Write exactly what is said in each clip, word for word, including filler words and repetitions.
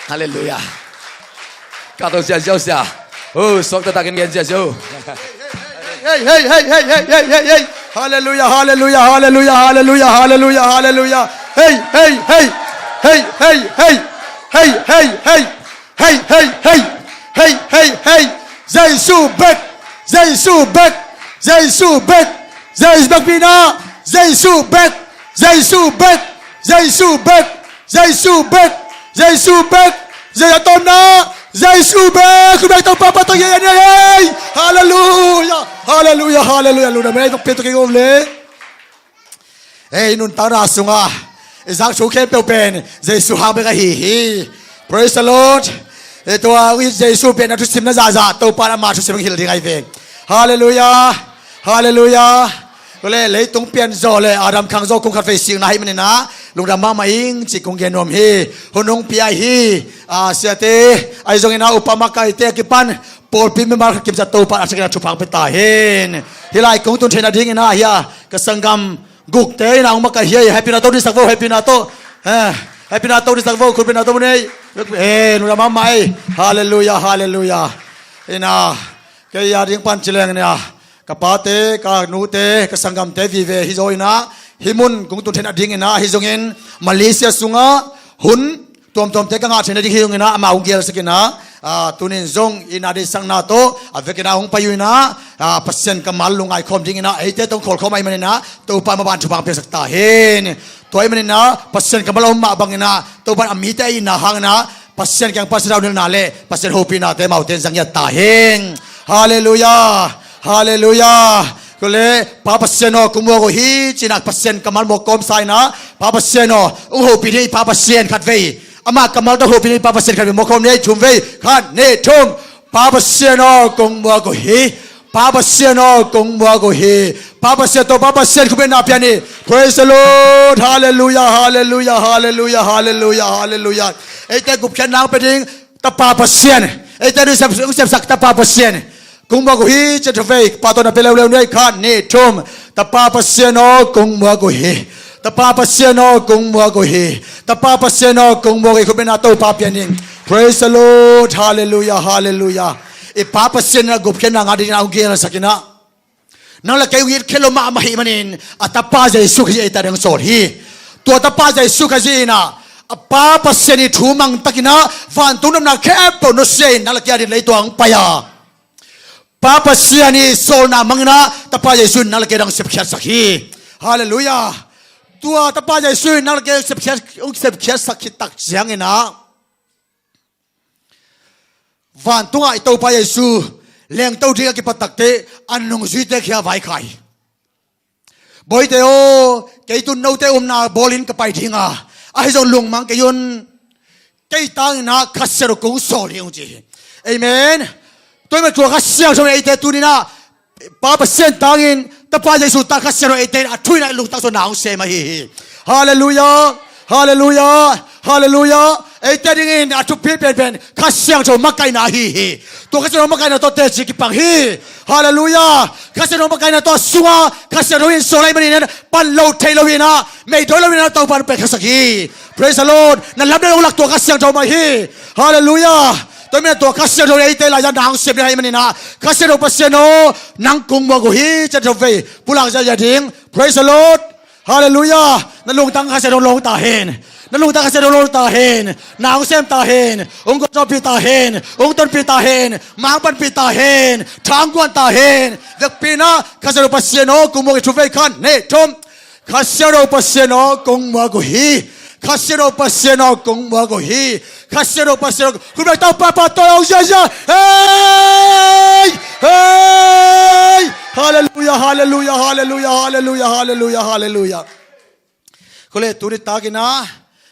Halleluiah. Ka tawh ziahziah uh sia. Oh, suak taktakin gen ziahziah uh. Hei, hei, hei, hei. Halleluiah, halleluiah, halleluiah, halleluiah, halleluiah, halleluiah. Hei, hei, hei. Hei, hei, hei. Hei, hei, hei. Hei, hei, hei. Hei, hei, hei. Jesu bek. Jesu bek. Jesu bek. Jesu bek pina. Jesu bek. Jesu bek. Jesu bek. Jesu bek. Jesu bek. Jesu a tomna. Jesu bek. Khut bek tawh Papa tawh ye ye ye. Halleluiah. Halleluiah. Halleluiah. Luna mei tawh pe tawh kei gom le. Ei, nuntakna sungah i zak thu khempeuh pen Jesu hang bek ahi hi. Praise the Lord. Ei, tua i Jesu pen a thusim na zahzah Topa in ama thusim hong hilh ding ahi ve. Halleluiah. Halleluiah. Kule leitung pian zawh le Adam khang zawh kum khat vei sikna ahih maninah lungdam mahmah ing cih kong gen nuam hi. Hun hong pia hi. A, siate ahi zonginah upa makaite a kipan pawlpi member khat kimsa Topa a thakin a thupha pia ta hen. Hih lai kong tun theihna dinginah hia ka sanggam gukte inah hong makaih hi. Hehpihna tawh dingsak vo, hehpihna tawh. Eh, hehpihna tawh dingsak vo, khutbetna tawh nei. Eh, nuna mahmah ei. Halleluiah, halleluiah. Inah kei a ding pan ci leng inah ka pate, ka nute, ka sanggamte vive hi zaw inah hih mun kong tun theihna dinginah ahi zongin Malaysia sungah hun tuamtuamte ka ngah theihna ding hi ung inah amau hong gelsak inah, a, tunin zong i na deihsakna tawh a vekinah hong pai uh inah, a, Pasian kammal lungngai khawm dinginah eite tawh hong khawl khawm ahih maninah Topa in maban thupha hong piaksak ta hen. Tua ahih maninah Pasian kammal a om mah banginah Topa in a mite a itna hanginah Pasian kiang pan sathau nilhna le Pasian hopihnate amaute in zang ngiat ta hen. Halleluiah. Halleluiah. Kule Pa Pasian aw kong muak uh hi cinah Pasian kammal muak kawmsa inah Pa Pasian aw hong hopih ding i Pa Pasian khatvei, ama kammal tawh hopih ding i Pa Pasian khatvei muak kawm ni. Thum vei, khat nih thum. Pa Pasian aw kong muak uh hi. Pa Pasian aw kong muak uh hi. Pa Pasian tawh Pa Pasian khutbetna pia ni. Praise the Lord. Halleluiah, halleluiah, halleluiah, halleluiah, halleluiah. Eite gupkhiatna hong pia ding Tapa Pasian, eite hong sem, hong semsak Tapa Pasian kong muak uh hi. Cih thu vei pa tawh na pia leuleu ni. Khat nih thum. Tapa Pasian aw kong muak uh hi. Tapa Pasian aw kong muak uh hi. Tapa Pasian aw kong muak uh hi. Khutbetna Topa pia ning. Praise the Lord. Halleluiah, halleluiah. I Pa Pasian inah gupkhiatna ngah dinginah hong gelsak inah nang le kei hong it khia lo mahmah ahih manin a Tapa Jesu Khazih eite a ding sawl hi. Tua Tapa Jesu Khazih inah a Pa Pasian i thu mangtakinah vantung nopna khempeuh nusia in nang le kei a ding leitung hong pai a, Pa Pasian i sawlna manginah Tapa Jesu in nang le kei a ding sepkhiatsak hi. Halleluiah. Tua Tapa Jesu in nang le kei a sepkhiat, hong sepkhiatsak khit tak cianginah vantungah i Topa Jesu lengto ding a kipat takteh a nungzuite khia vaikhak hi. Bawite aw, kei tun note umna bawlin ka pai dinga, ahi zong lungmang kei un. Kei tanginah Kha Siangtho kong sawl hi hong ci hi. Amen. Tua ahih manin tua Kha Siangtho in eite tuninah Pa Pasian tangin, Tapa Jesu tang, Kha Siangtho eite in a thu inah i lungtang sungah na hong sem ahi hi. Halleluiah. Halleluiah. Halleluiah. Eite dingin a thupi penpen Kha Siangtho makaihna ahi hi. Tua Kha Siangtho makaihna tawh teci kipang hi. Halleluiah. Kha Siangtho makaihna tawh a sungah Kha Siangtho in sawl ahih manin pan lo thei lo inah, meidawi lo inah Topa in hong pekhiasak hi. Praise the Lord. Na lam na lo lak tua Kha Siangtho mah hi. Halleluiah. Tua ahih manin tua Kha Siangtho in eite lai-ah na hong sem ding ahih maninah Kha Siangtho Pasian aw nang kong muak uh hi cih thu vei pulak ziahziah ding. Praise the Lord. Halleluiah. Na lungtang Kha Siangtho hong lawng ta hen. Na lungtang Kha Siangtho hong lawng ta hen. Na hong sem ta hen. Hong gualzawhpih ta hen. Hong tonpih ta hen. Mangpanpih ta hen. Thangguan ta hen. Vekpi inah Kha Siangtho Pasian aw kong muak uh hi. Thu vei, khat nih thum. Kha Siangtho Pasian aw kong muak uh hi. Kha Siangtho Pasian aw kong muak uh hi. Kha Siangtho Pasian aw, khut beng tawh Papa tawh hong ziahziah. Hei! Hei! Halleluiah, halleluiah, halleluiah, halleluiah, halleluiah, halleluiah. Kule tuni takinah,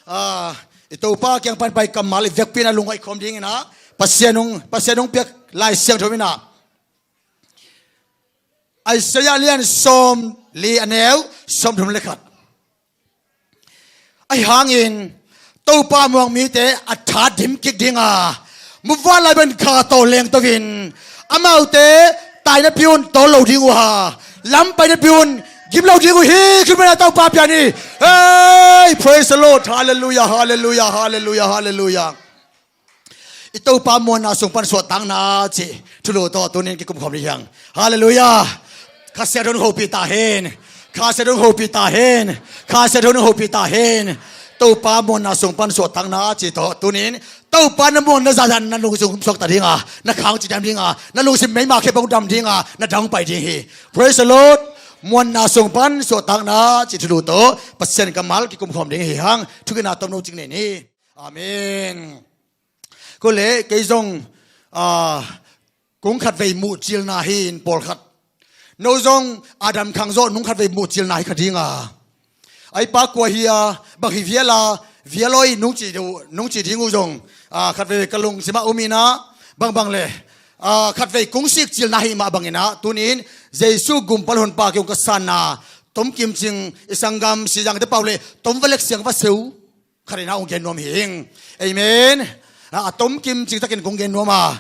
ah, i Topa kiang pan pai kammal i vekpi inah lunghoih khawm dinginah Pasian hong, Pasian hong piak Lai Siangtho inah Isaiah lian sawmli a neu sawmthum le khat. Ahi hangin Topa muak mite a tha dim kik dinga, muvanlai bangin kha tawh lengto in, amaute tai napi un tawl lo ding uh a, lam pai napi un gim lo ding uh hi. Khut beng tawh Topa pia ni. Hey, praise the Lord. Halleluiah, halleluiah, halleluiah, halleluiah. Topa muanna sung pan suahtakna cih thulu tawh tunin kikum khawm ding hi hang. Halleluiah. Kha Siangtho in hopih ta hen. Kha Siangtho in hopih ta hen. Kha Siangtho in hopih ta hen. Topa muanna sung pan suahtakna cih tawh tunin Topa na muanna zahzah na lungsim suakta ding a, na khang cidam ding a, na lungsim meima khempeuh dam ding a, na dang pai ding hi. Praise the Lord. Muanna sung pan suahtakna cih thulu tawh Pasian kammal kikum khawm ding hi hang. Thukhenna tomno cing nei ni. Amen. Ko le kei zong, ah, kung khatvei muhcilna hi in pawlkhat. No zong Adam khang zawh nung khatvei muhcilna hi kha ding a. Ai pa kua hi a, bang hi vial a, vial aw i nung ci ding uh, nung ci ding uh zong, ah, khatvei ka lungsim ah um in ah, bangbang le, ah, khatvei kung sikcilna hi mah bangin ah, tunin Jesu gumpal honpa kiung ka sanna, tomkim cing i sanggam Sizang te pau le, tom va lek siang va seu. Khat in ah hong gen nuam hi ing. Amen. A, a tomkim cingtakin kong gen nuam a.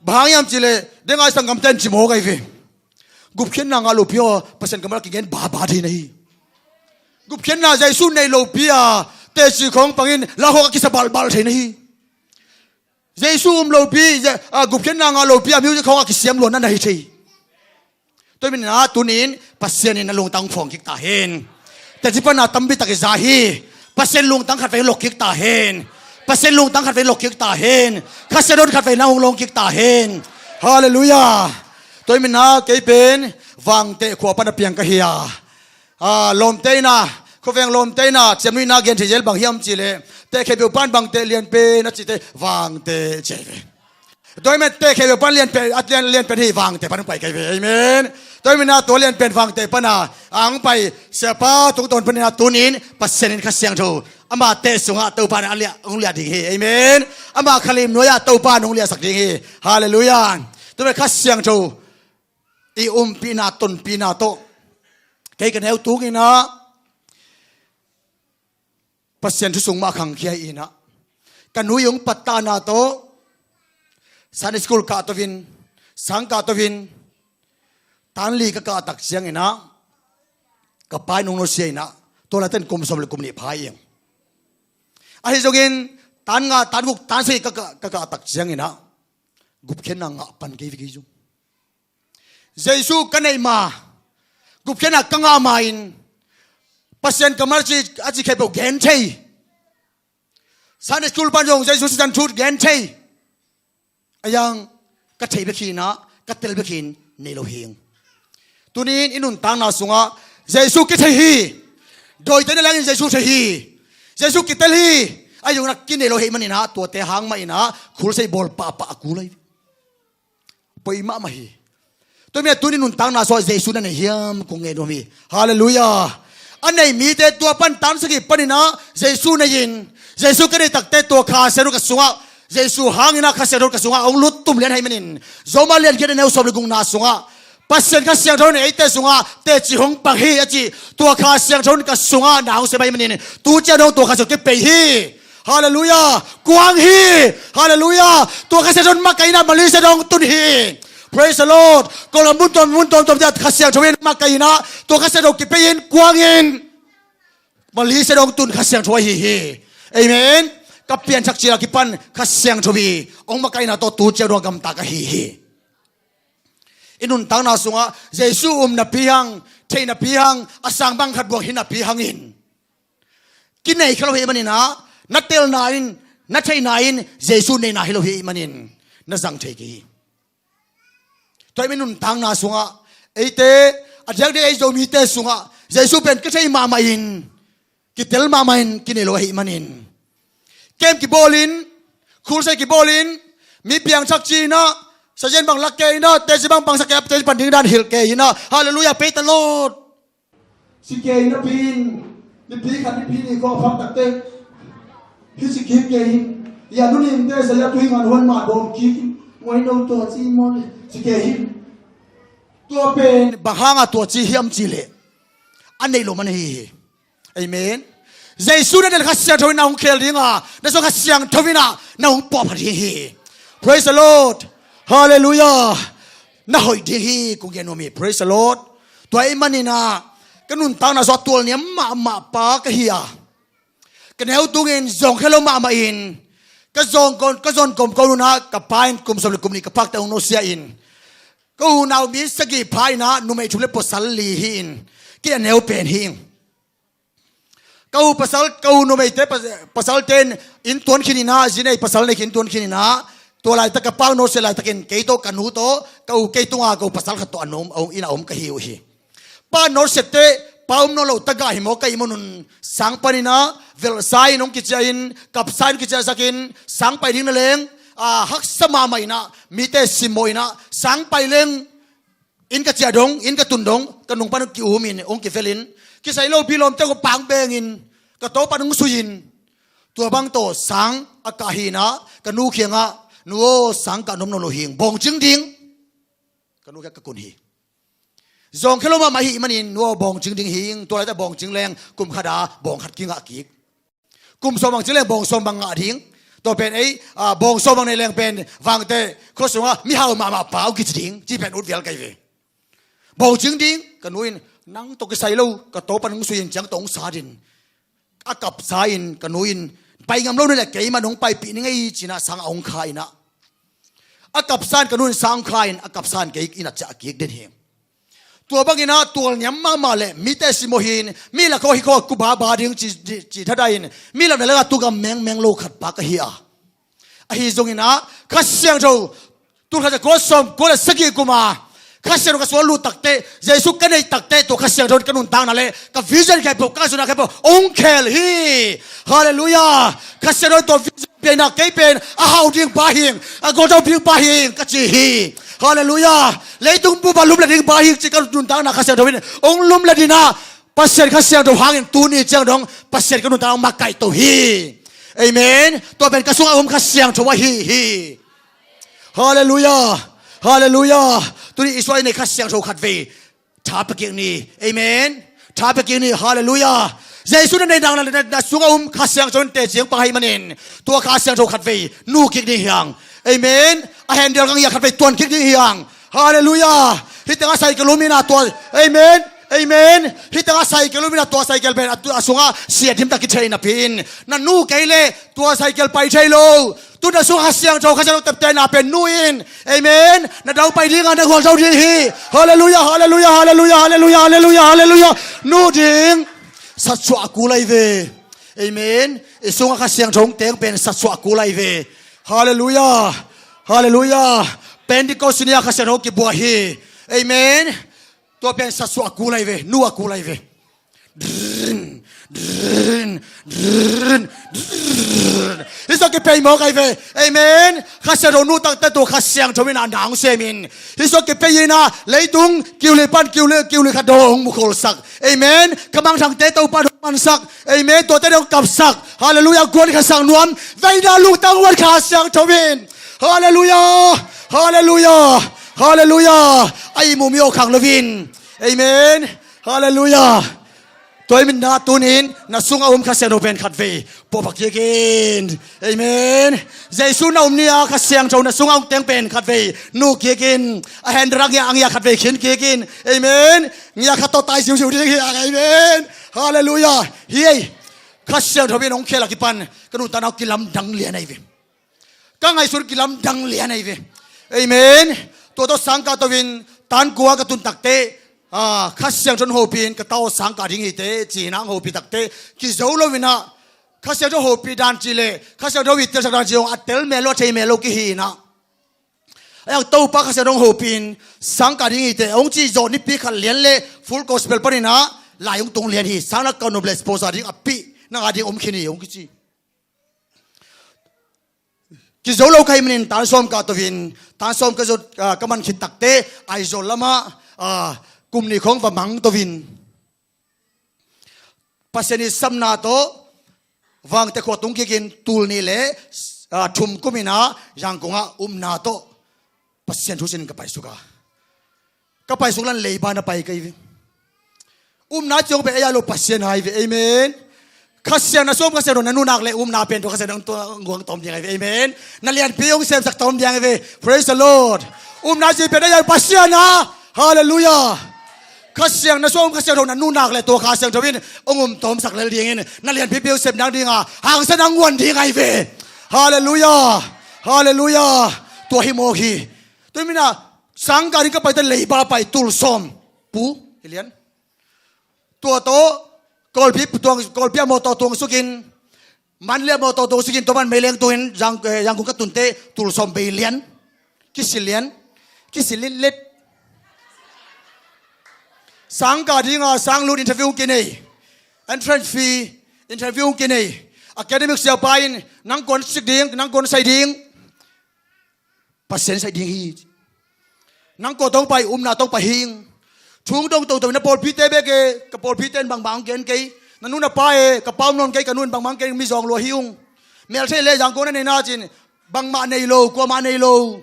Bang hang hiam cih leh, deng ai sanggamte in ci mawk ahi ve. Gupkhiatna ngah lopi aw, Pasian kammal kigen baba thei na hi. Gupkhiatna Jesu nei lopi a, teci khawng pangin, la khawng a kisa balbal thei na hi. Jesu um lopi, Je-, a, gupkhiatna ngah lopi a, music khawng a kisiam luan na na hi thei. Tua hi manin ah tunin Pasian in a lungtang phawng kik ta hen. Teci pan a tampi tak i za hi. Pasian lungtang khatvei lok kik ta hen. Pasian lungtang khatvei lok kik ta hen. Kha Siangtho in khatvei na hong lawng kik ta hen. Halleluiah. Tua hi manin ah kei pen Vangteh khua pan a piang ka hi a. Ah, lawmte in ah, khuaveng lawmte in ah, ciamnuihna gen thei zel bang hiam cih leh, tehkhiatpeuh pan Vangteh lianpen a cite Vangteh ci hi ve. Tua hi manin tehkhiatpeuh pan lianpen, a lian, lianpen hi Vangteh pan hong pai ka hi ve. Amen. Tua hi manin ah tua lianpen Vangteh pan a, a hong pai Siapa tungtawn panin ah tunin Pasian in Kha Siangtho ama teh sungah Topa in a liah, hong liah ding hi. Amen. Ama khalim nuai ah Topa in hong liahsak ding hi. Halleluiah. Tua hi manin Kha Siangtho i umpihna, tonpihna tawh kei ka neu tung in ah Pasian thu sung mah khangkhia in ah, ka nu i hong pattahna tawh Sunday school kahto in, sang kahto in, tan li ka kah tak ciangin ah, ka pa in hong nusia in ah, tua laitakin kum sawm le kum nih pha hi ing. Ahi zongin tan nga, tan guk, tan sagih ka kah, ka kah tak ciangin ah, gupkhiatna ngah pan kei ve kei zong. Jesu ka neih ma, gupkhiatna ka ngah ma in, Pasian kammal ci, a ci khempeuh gen thei. Sunday school pan zong Jesu sisan thu gen thei. A yang ka thei bek hi in ah, ka tel bek hi in nei lo hi ing. Tunin i nuntakna sungah Jesu kithei hi. Dawite na lengin Jesu thei hi. Jesu kitel hi. A zong na kinei lo hi manin ah, tuate hang mah in ah, khulsei bawl pahpah a kul ahi. Poi mahmah hi. Tua hi manin ah tunin nuntakna sungah Jesu na nei hiam kong ngen nuam hi. Halleluiah. A nei mite tua pan tan sagih panin ah Jesu nei in, Jesu ka nei takte tua Kha Siangtho ka sungah, Jesu hangin ah Kha Siangtho ka sungah hong lut tum lian hi manin, Rom a lian giat a neu sawm le gukna sungah Pasian Kha Siangtho in eite sungah teci hong pang hi a ci, tua Kha Siangtho in ka sungah na hong sem hi manin, tu ciang dong tua Kha Siangtho kipei hi. Halleluiah. Kuang hi. Halleluiah. Tua Kha Siangtho in makaih in ah Malaysia dong tun hi. Praise the Lord. Kawlgam mun tuam, mun tuamtuam ciah Kha Siangtho in makaih in ah, tua Kha Siangtho kipei in kuang in Malaysia dong tun Kha Siangtho ahi hi. Amen. Ka pianthak ciang a kipan Kha Siangtho hi. Hong makaihna tawh tu ciang dong a gamta ka hi hi. I nuntakna sungah Jesu um napi hang, theih napi hang, a sang bang khat buang hi napi hangin, kinei kha lo hi manin ah, na telna in, na theihna in Jesu neihna hi lo hi manin, na zang thei kei hi. Tua hi manin nuntakna sungah, eite, a diakdiak ei Zomite sungah Jesu pen kithei mahmah in, kitel mahmah in, kinei lo ahi manin, kem kibawlin, khulsei kibawlin, mi piangthak ci in ah, sazian bang lak kei in ah, teci bang pangsak kei, teci pan ding dan hilh kei in ah, halleluiah, praise the Lord. Si kei in ah pi in, nipi khat nipi nih kawh phak takte, hi si kik kei in, i a nu ning te sa i a tui ngan huan mah dawm kik in, nguai no tua ci maw le, si kei in. Tua pen bang hanga tua ci hiam cih leh, a neih loh man ahi hi. Amen. Jesu na del Kha Siangtho in na hong khel ding a, na sung Kha Siangtho in ah na hong puahphat ding hi. Praise the Lord. Halleluiah. Na hoih ding hi, kong gen nuam hi. Praise the Lord. Tua ahih manin ah, ka nuntakna sungah tualniam mahmah pa ka hi a, ka neu tungin zawngkhia lo mahmah in, ka zong kawm, ka zong kawm kawm nunah ka pa in kum sawm le kum nih ka pakte hong nusia in, ka unau mi sagih pha inah numei thum le pasal li hi in, kei a neu pen hi ing. Ka u pasal, ka u numeite, pas-, pasalte in tuan khin inah, zi nei pasal nei khin tuan khin inah, tua laitak ka pa hong nusia laitakin kei tawh ka nu tawh ka u kei tungah ka u pasal khat tawh a nu a inn a om ka hi uh hi. Pa nawlsiatte, pa um nawn lo tagah hi maw ka ihmu un. Sang paninah velhsa in hong kiciah in, kapsa in kiciahsakin, sang pai ding na leng a haksa mahmah inah, mite simmawh inah, sang pai leng inn ka ciah dong, inn ka tun dong, ka nung pan ki-um in hong kivelin, kisai lo bilawmte hong pang bengin, ka taw pan hong sui in, tua bang tawh sang a kah hi inah, ka nu kiangah, "Nu aw, sang kah nuam nawn lo hi ing, bawngcing ding." Ka nu kiang ka kun hi. Zawngkhia lo mahmah ahih manin, "Nu aw, bawngcing ding hi ing, tua laitak bawngcing leng kum khat a bawng khat kingah kik. Kum sawm bang cing leng bawng sawm bang ngah ding. Tua pen ei, a, bawng sawm bang nei leng pen Vangteh khua sungah mihau mahmah pa uh kici ding," ci pen ut vial ka hi ve. "Bawngcing ding," ka nu in, "Nang tawh kisai lo, ka taw pan hong sui in, ciang tawh hong sat in." A kapsa in ka nu in, "Pai ngam lo na leh kei mah nong paipih ning ei," ci inah sang a hong kha inah, a kapsa in ka nu in sang hong kha in, a kapsa in kei inn ah ciah kik den hi. Tua bang inah tualniam mahmah le mite simmawh hi in, mi lak khawng hi khawng a kuba ba ding ci, ci, ci thada in, mi lam le lak a tugam mengmeng lo khat pa ka hi a. Ahi zong inah Kha Siangtho, tul khat za kua sawm kua le sagih kum a Kha Siangtho ka suah lut takteh, Jesu ka neih takteh, tua Kha Siangtho in ka nuntakna le ka vision khempeuh, ka zonna khempeuh hong khel hi. Halleluiah. Kha Siangtho in tua vision pia inah kei pen a hau ding pa hi ing, a gualzo ding pa hi ing ka ci hi. Halleluiah. Leitung bup ah lumlet ding pa hi ing ci ka nuntakna Kha Siangtho in hong lumlet inah, Pasian Kha Siangtho hangin tuni ciang dong Pasian ka nuntakna hong makaih to hi. Amen. Tua pen ka sungah om Kha Siangtho ahi hi. Halleluiah. Halleluiah. Tuni Israel in Kha Siangtho khatvei tha pia kik ni. Amen. Tha pia kik ni. Halleluiah. Jesu na neih nang na, na, na sungah om Kha Siangtho in teci hong pang ahih manin, tua Kha Siangtho khatvei nu kik ni hi hang. Amen. A handle kang ia khatvei tuan kik ni hi hang. Halleluiah. Hih tengah cycle um inah tua. Amen. Amen. Hih tengah cycle um inah tua cycle pen a, a sungah siat dimtak kithei napi in, na nu kei leh tua cycle pai thei lo. Tu na sungah Kha Siangtho, Kha Siangtho teptena pen nu in. Amen. Na dau pai ding a, na gualzo ding hi. Halleluiah, halleluiah, halleluiah, halleluiah, halleluiah, halleluiah. Nu ding. Satsuah a kul ahi ve. Amen. I sungah Kha Siangtho hong teng pen satsuah a kul ahi ve. Halleluiah. Halleluiah. Pentecost ni a Kha Siangtho kibuak hi. Amen. Tua pen satsuah a kul ahi ve, nu a kul ahi ve. Drrrn, drrrn, drrrn, drrrn. Hih sung kipei mawk ahi ve. Amen. Kha Siangtho nu takteh tua Kha Siangtho in a na hong sem in, hih sung kipei inah leitung kiuli pan kiuli, kiuli khat dong hong mukhawlsak. Amen. Ka mangthangte Topa in hong mansak. Amen. Tuate dong kapsak. Halleluiah. Guan khat sang nuam. Veina lungtang huan Kha Siangtho in. Halleluiah. Halleluiah. Halleluiah. A ihmu mi aw khang lo in. Amen. Halleluiah. Tua ahih manin tuni-in na sungah om Kha Siangtho pen khatvei puahpha kik in. Amen. Jesu na om ni a Kha Siangtho na sungah hong teng pen khatvei nu kik in. A handle a ngiat, a ngiat khatvei khin kik in. Amen. Ngiat khat tawh tai ziuziu ding hi hang. Amen. Halleluiah. Hi ei. Kha Siangtho in hong khel a kipan ka nuntakna uh kilamdang lian ahi ve. Ka ngaihsut kilamdang lian ahi ve. Amen. Tua tawh sangkah to in tan kua ka tun takteh, ah, Kha Siangtho in hopih in, ka ta aw sangkah ding hi teh ci-in hong hopih takteh, kizo lo inah Kha Siangtho hopih dan cih leh Kha Siangtho i telsak dan cih zong a tel mel lo, a thei mel lo kihi inah, a iang Topa Kha Siangtho hong hopih in, sangkah ding hi teh hong cih zawh nipi khat lian leh Full Gospel pan inah lai hong tung lian hi. Sang na ka nop leh sponsor ding a pih na ngah ding om khin hi hong kici. Kizo lo ka hih manin tan sawm ka to in, tan sawm ka zot, ah, ka man khit takteh Aizawl lamah, ah, kum nih khawng va mang to in, Pasian i sapna tawh Vangteh khua tung kik in tul nih leh, ah, thum kum inah Yangon ah upna tawh Pasian thu sin ka paisuk a. Ka paisuk lan leiba na pai ka hi ve. Upna ciang pen ei a lo Pasian a hi ve. Amen. Kha Siang na sawm, Kha Siangtho na nuntak leh upna pen tua Kha Siangtho hong nguang tawm ding ahi ve. Amen. Na lianpi hong semsak tawm ding ahi ve. Praise the Lord. Upna cih pen ei a lo Pasian a. Halleluiah. Kha Siang na sawm, Kha Siangtho na nuntak leh tua Kha Siangtho in hong um tawmsak lel dingin na lianpipi hong sem ding a, hangsan hong nguan ding ahi ve. Halleluiah. Halleluiah. Tua hi mawk hi. Tua hi mina sangkah ding ka paite leiba pai tul sawm. Pu hi lian. Tua tawh Kawlpi tuang, Kawlpi a mawtaw tuang sukin, Mandalay a mawtaw tuang sukin, tua man meileng tungin Yang, eh, Yangon ka tunte tul sawm bei lian. Kisi lian. Kisi lian let. Sangkah dinga sang lut interview kinei. Entrance fee interview kinei. Academic siapa in nang kuan sik ding, nang kuan sai ding. Pasian sai ding hi. Nang kua tawng pai, umna tawng pai hing. Thung dong toto na pawlpite bek e, ka pawlpite in bangmah ang gen kei. Na nu na pa e, ka pa um nawn kei, ka nu in bangmah ang gen, mi zawng lua hi ung. Mel thei le Yangon a nei na cin, bangmah nei lo, kuamah nei lo.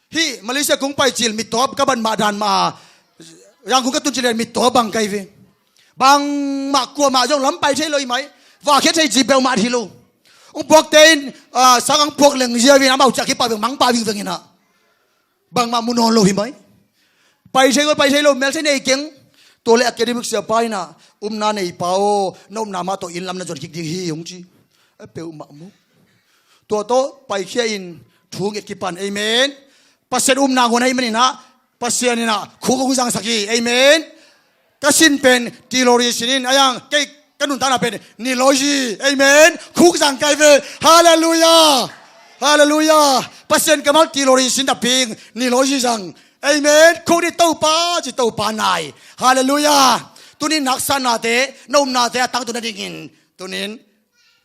Hih Malaysia kung pai cil mittawp ka ban mah dan mah a, Yangon ka tun cil mittawp bang kai ve. Bangmah kuamah zong lam pai thei lo hi mai. Vahkhia thei ci peuhmah hi lo. Ung puakte in, ah, sang ang puak leng zia vin amau ciah khit pah veng mang pah vingveng inah. Bangmah mu nawn lo hi mai. Pai thei lo, pai thei lo, mel thei nei keng. Tua le academic siapa inah umna nei pa aw, na umna mah tawh inn lam na zon kik ding hi ung ci. A peuhmah mu. Tua tawh paikhia in thu nget kipan. Amen. Pasian umna ngun ahih maninah Pasian inah khuk hong zangsak hi. Amen. Ka sin pen theology sin in a yang kei ka nuntakna pen neology. Amen. Khuk zang kai ve. Halleluiah. Halleluiah. Pasian kammal theology sin a ping neology zang. Amen. Khuk ni Topa ci Topa nai. Halleluiah. Tunin haksatnate, na umnate a tangtun nadingin tunin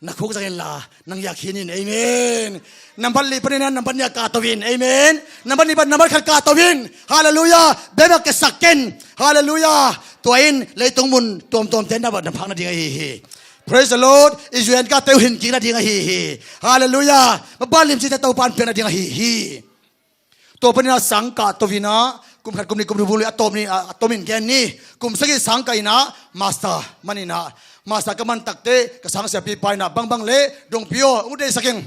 na khuk zang inla, nang yak hin in. Amen. Nambat li panin a nambat nih a kahto in. Amen. Nambat nih pan nambat khat kahto in. Halleluiah. Bebek kesak ken. Halleluiah. Tua in leitung mun tuamtuamte na bat na phak nading ahi hi. Praise the Lord. Israel kate uh hin kik nading ahi hi. Halleluiah. Maban limcite Topa in piak nading ahi hi. Tua paninah sangkah to inah kum khat kum nih kum thum bul a tawm ni, a, a tawm in gen ni. Kum sagih sangkah inah master maninah, master ka man takte ka sang siapipa inah bangbang le dongpi aw hong deihsak ing.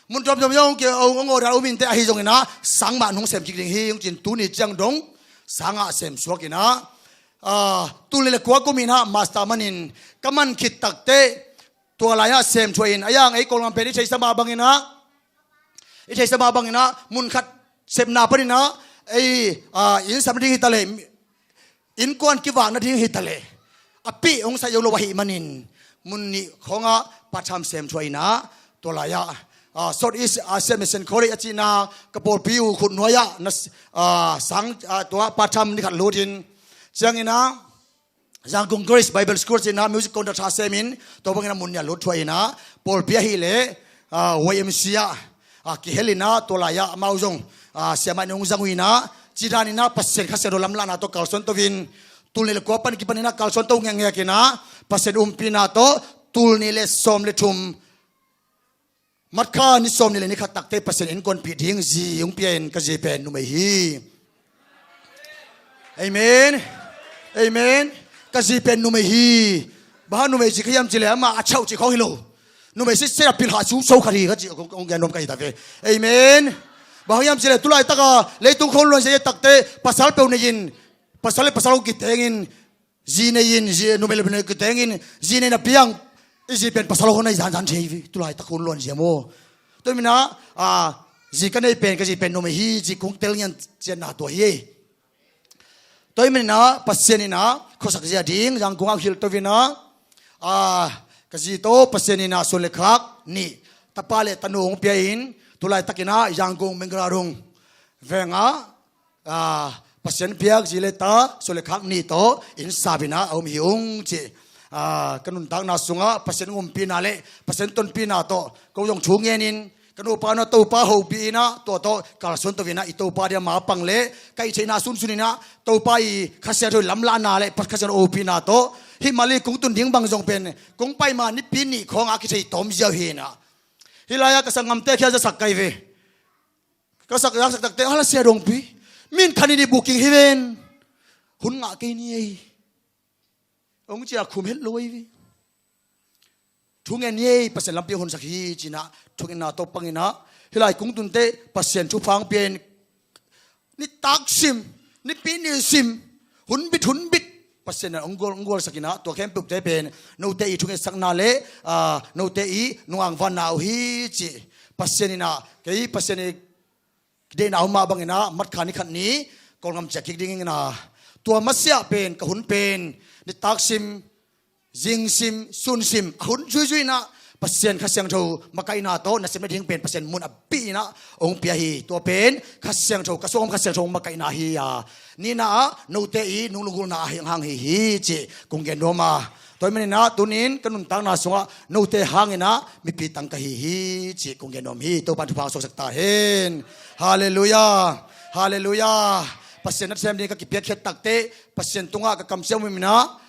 Mun tuamtuam hong ki hong order um inte ahi zonginah sang mah nong sem kik ding hi hong cin tuni ciang dong sangah sem suak inah, ah, tul nih le kua kum inah master manin ka man khit takte tua lai-ah sem thuah in a yang ei Kawlgam pen i theihsa mah banginah, i theihsa mah banginah mun khat sepna paninah ei, ah, inn sam nading hi taleh, innkuan kivak nading hi taleh, a pih hong saih zo lo ahih manin mun nih khawngah part time sem thuah inah tua lai-ah, ah, South East Asia Mission College a cihna ka pawlpi uh khut nuai-ah na, ah, sang, ah, tua part time ni khat lut in cianginah Yangon Grace Bible School cihna music conductor sem in tua bangin a mun nih a lut thuah inah pawlpi ahih leh, ah, Y M C A ah, ah, kihel inah tua lai-ah amau zong, ah, siamah in hong zang uh inah cidan inah Pasian Kha Siangtho lamlahna tawh kalsuan to in tul nih le kua pan kipan inah kalsuan to ngekngek inah Pasian umpihna tawh tul nih le sawm le thum March kha ni sawm nih le ni khat takte Pasian innkuanpih ding zi hong pia in ka zi pen numei hi. Amen. Amen. Ka zi pen numei hi. Bang hang numei ci ka hiam cileh amah a chauh ci khawng hi lo. Numei sitset a pilhah sumso khat hi ka ci hong gen nuam ka hi ta ve. Amen. Bang hang hiam cileh tulaitaka leitung khawng luanzia takte pasal peuh nei in, pasal le pasal hong kiteng in, zi nei in, zi numei le numei kiteng in, zi nei napi ang i zi pen pasal hong nei zanzan thei hi. Tulaitak hun luanzia maw. Tua hi mina, ah, zi ka nei pen ka zi pen numei hi ci kong tel ngian cianna tua hi. Tua hi mina Pasian ina khuasak zia ding Yangon ah hilh to ina, ah, ka zi tawh Pasian ina suan le khak nih tapa le tanu hong pia in tulaitak ina Yangon Manglarung veng ah, ah, Pasian piak zi le ta suan le khak nih tawh inn sap ina a om hi ung ci. Ah, ka nuntakna sungah Pasian umpihna le Pasian tonpihna tawh ko zong thu ngen in ka nupa na Topa hopih ina tua tawh kalsuan to ina i Topa dia ma pang le ka i theihna sunsun ina Topa i Kha Siangtho lamlahna le Kha Siangtho hopihna tawh hih Mali kong tun ding bang zong pen kong pai ma nipi nih khawng a kithei tawm ziau hi ina. Hih lai-ah ka sanggamte khia zasak kai ve. Ka sak, ka sak takte, ala sia dongpi. Min khan in i booking hi ven. Hun ngah kei ni ei. Ong cia khum het lo ei ve. Thu ngen ni ei, Pasian lampi hon sak hi, cina, thu ngen na to pang ina. Hih lai kung tunte, Pasian thu phang pian. Ni tak sim, ni pi ni sim. Hun bit, hun bit. Pasian na ong gol, ong gol sak ina, tua khempeuh te pen. Note i thu ngen sakna le, ah, note i nung ang van na uh hi, ci. Pasian in ah kei Pasian i deihna om mah bangin ah March kha ni khat ni Kawlgam ciah kik ding ing in ah, tua masiah pen ka hun pen nitak sim, zing sim, sun sim, a hun zuizui in ah Pasian Kha Siangtho makaihna tawh nasem nading pen Pasian mun a pih in ah hong pia hi. Tua pen Kha Siangtho, ka suang om Kha Siangtho hong makaihna hi a, nihna ah note i nunglunggulhna a hang hi hi cih kong gen nuam a, tua ahih manin ah tunin ka nuntakna sungah note hangin ah mipi tang ka hi hi cih kong gen nuam hi. Topa'n thupha suaksak ta hen. Halleluiah. Halleluiah. Pasian nasem ding ka kipiakkhiat takteh Pasian tungah ka kamsiam uh in ah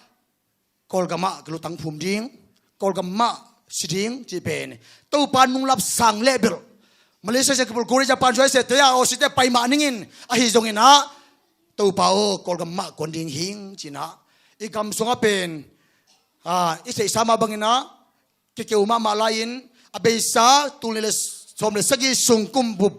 Kawlgam ah ka lutang phum ding, Kawlgam ah si ding cih pen Topa nunglap sang leh belh. Malaysia, Singapore, Korea, Japan, U S A te ah, Aussie te pai mah ning in, ahi zongin ah Topa aw, Kawlgam ah kuan ding hing ci-in ah i gam sungah pen, ah, i theihsa mah bangin ah kikeu mahmah lai-in a beisa tul nih le sawm le sagih sung kum bup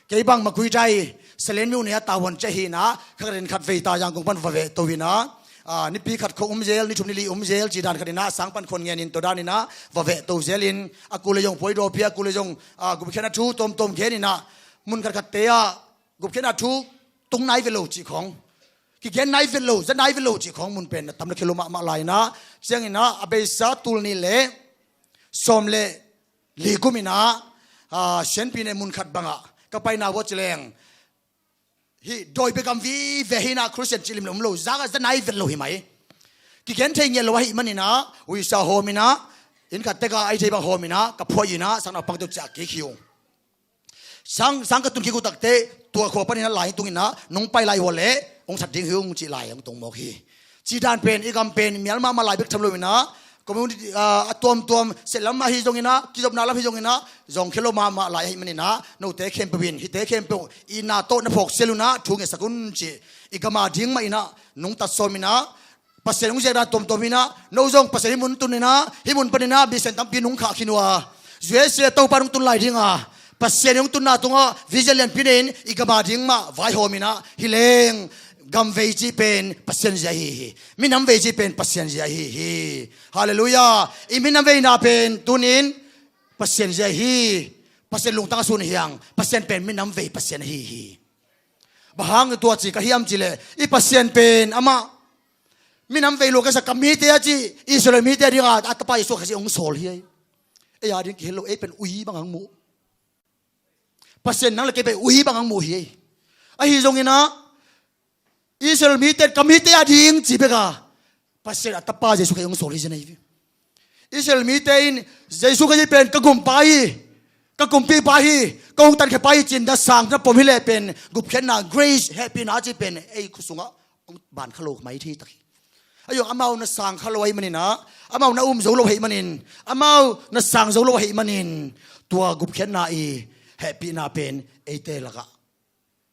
kei bang Makuidai Salen mi uh nei a tavuan ciah hi in ah, kha khat in khat vei ta Yangon pan va vehto in ah, ah, nipi khat khawng um zel, ni thum ni li um zel cih dan khat in ah, sang pan khuan ngen in tua dan in ah va vehto zel in, a kul le zong puai dawpi, a kul le zong, ah, gupkhiatna thu tuamtuam gen in ah, mun khatkhatte ah gupkhiatna thu tung nai vet lo cih khawng, kigen nai vet lo, za nai vet lo cih khawng mun pen a tam le khel lo mahmah lai in ah, ciangin ah a beisa tul nih le sawm le li kum in ah, ah, Sianpi ne mun khat bangah ka paina uh a ci leng, hih dawi bia gam vive hi in ah Khristian cih lim le um lo, za, za nai vet lo hi mai. Kigen thei ngiat lo ahih manin ah uisa hawm in ah, inn khat tek ah a i thei bang hawm in ah ka phuah in ah sang naupang tawh ciah kik hi ung. Sang, sang ka tun kik uh takteh tua khua panin ah lai tung in ah nong pai lai uh leh hong that ding hi ung cih lai hong tong mawk hi. Cih dan pen i gam pen mial mahmah lai bek tham lo in ah, community, ah, a tuamtuam, seh lam ahi zongin ah, kizopna lam hi zongin ah, zawng khia lo mahmah lai ahih manin ah, note khempeuh in hihte khempeuh itna tawh na phawk sel un ah thu ngetsak un cih i gam a ding mah in ah nungta sawm in ah, Pasian hong ziakna tuamtuam in ah, no zong Pasian hih mun tun in ah, hih mun pan in ah mission tampi nung khah khin uh a, U S A Topa nung tun lai ding a, Pasian hong tunna tungah vision lianpi nei in i gam a ding mah vaihawm in ah hi leng, gam vei cih pen Pasian zia ahi hi. Minam vei cih pen Pasian zia ahi hi. Halleluiah. I minam veina pen tunin Pasian zia hi. Pasian lungtang a sun hi hang. Pasian pen minam vei Pasian ahi hi. Bang hang tua ci ka hiam cih leh, i Pasian pen amah minam vei lua ka sa, ka mite a ci, Israel mite a ding a, a tapa Jesu Khazih hong sawl hi ei. Ei a ding kihel lo, ei pen ui bang hong muh. Pasian nang le kei pen ui bang hong muh hi ei. Ahi zongin ah Israel mite, ka mite a ding ci bek a, Pasian a tapa Jesu Khazih hong sawl hi zen ahi hi. Israel mite in Jesu Khazih pen ka gumpa hi, ka kumpipa hi, ka hong tankhiapa hi ci-in na sang na pom hi leh pen gupkhiatna, grace, hehpihna cih pen ei khut sungah hong ban kha lo mai thei tak hi. Ahi zong amau na sang kha lo ahih manin ah, amau na um zo lo ahih manin, amau na sang zo lo ahih manin, tua gupkhiatna i hehpihna pen eite lakah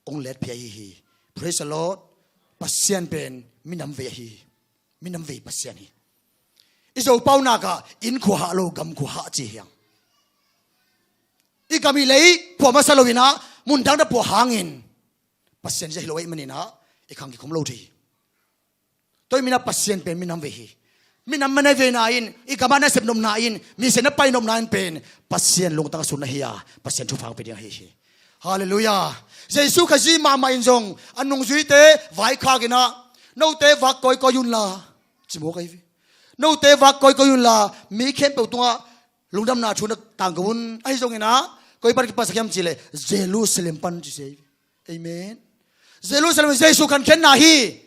hong letpih ahi hi. Praise the Lord. Pasian pen minam vei ahi hi. Minam vei Pasian hi. I Zopau nak ah inn khua hah lo, gam khua hah ci hi hang. I gam i lei phuah masa lo in ah, mun dang na phuah hangin Pasian zia hi lo ahih manin ah i khang kikhum lo thei hi. Tua ahih manin ah Pasian pen minam vei hi. Minam na veina in, i gam ah na sep nopna in, mission na pai nopna in pen Pasian lungtang a sun na hi a, Pasian thupha hong pia ding ahi hi. Halleluiah. Jesu Khazih mahmah in zong a nungzuite vaikhak in ah, note vak kawikawi un la, ci mawk ahi hi. Note vak kawikawi un la, mi khempeuh tungah lungdamna thu na tangko un. Ahi zongin ah, koi pan kipansak hiam cih leh, Jerusalem pan ci se hi. Amen. Jerusalem, Jesu khankhiatna hi.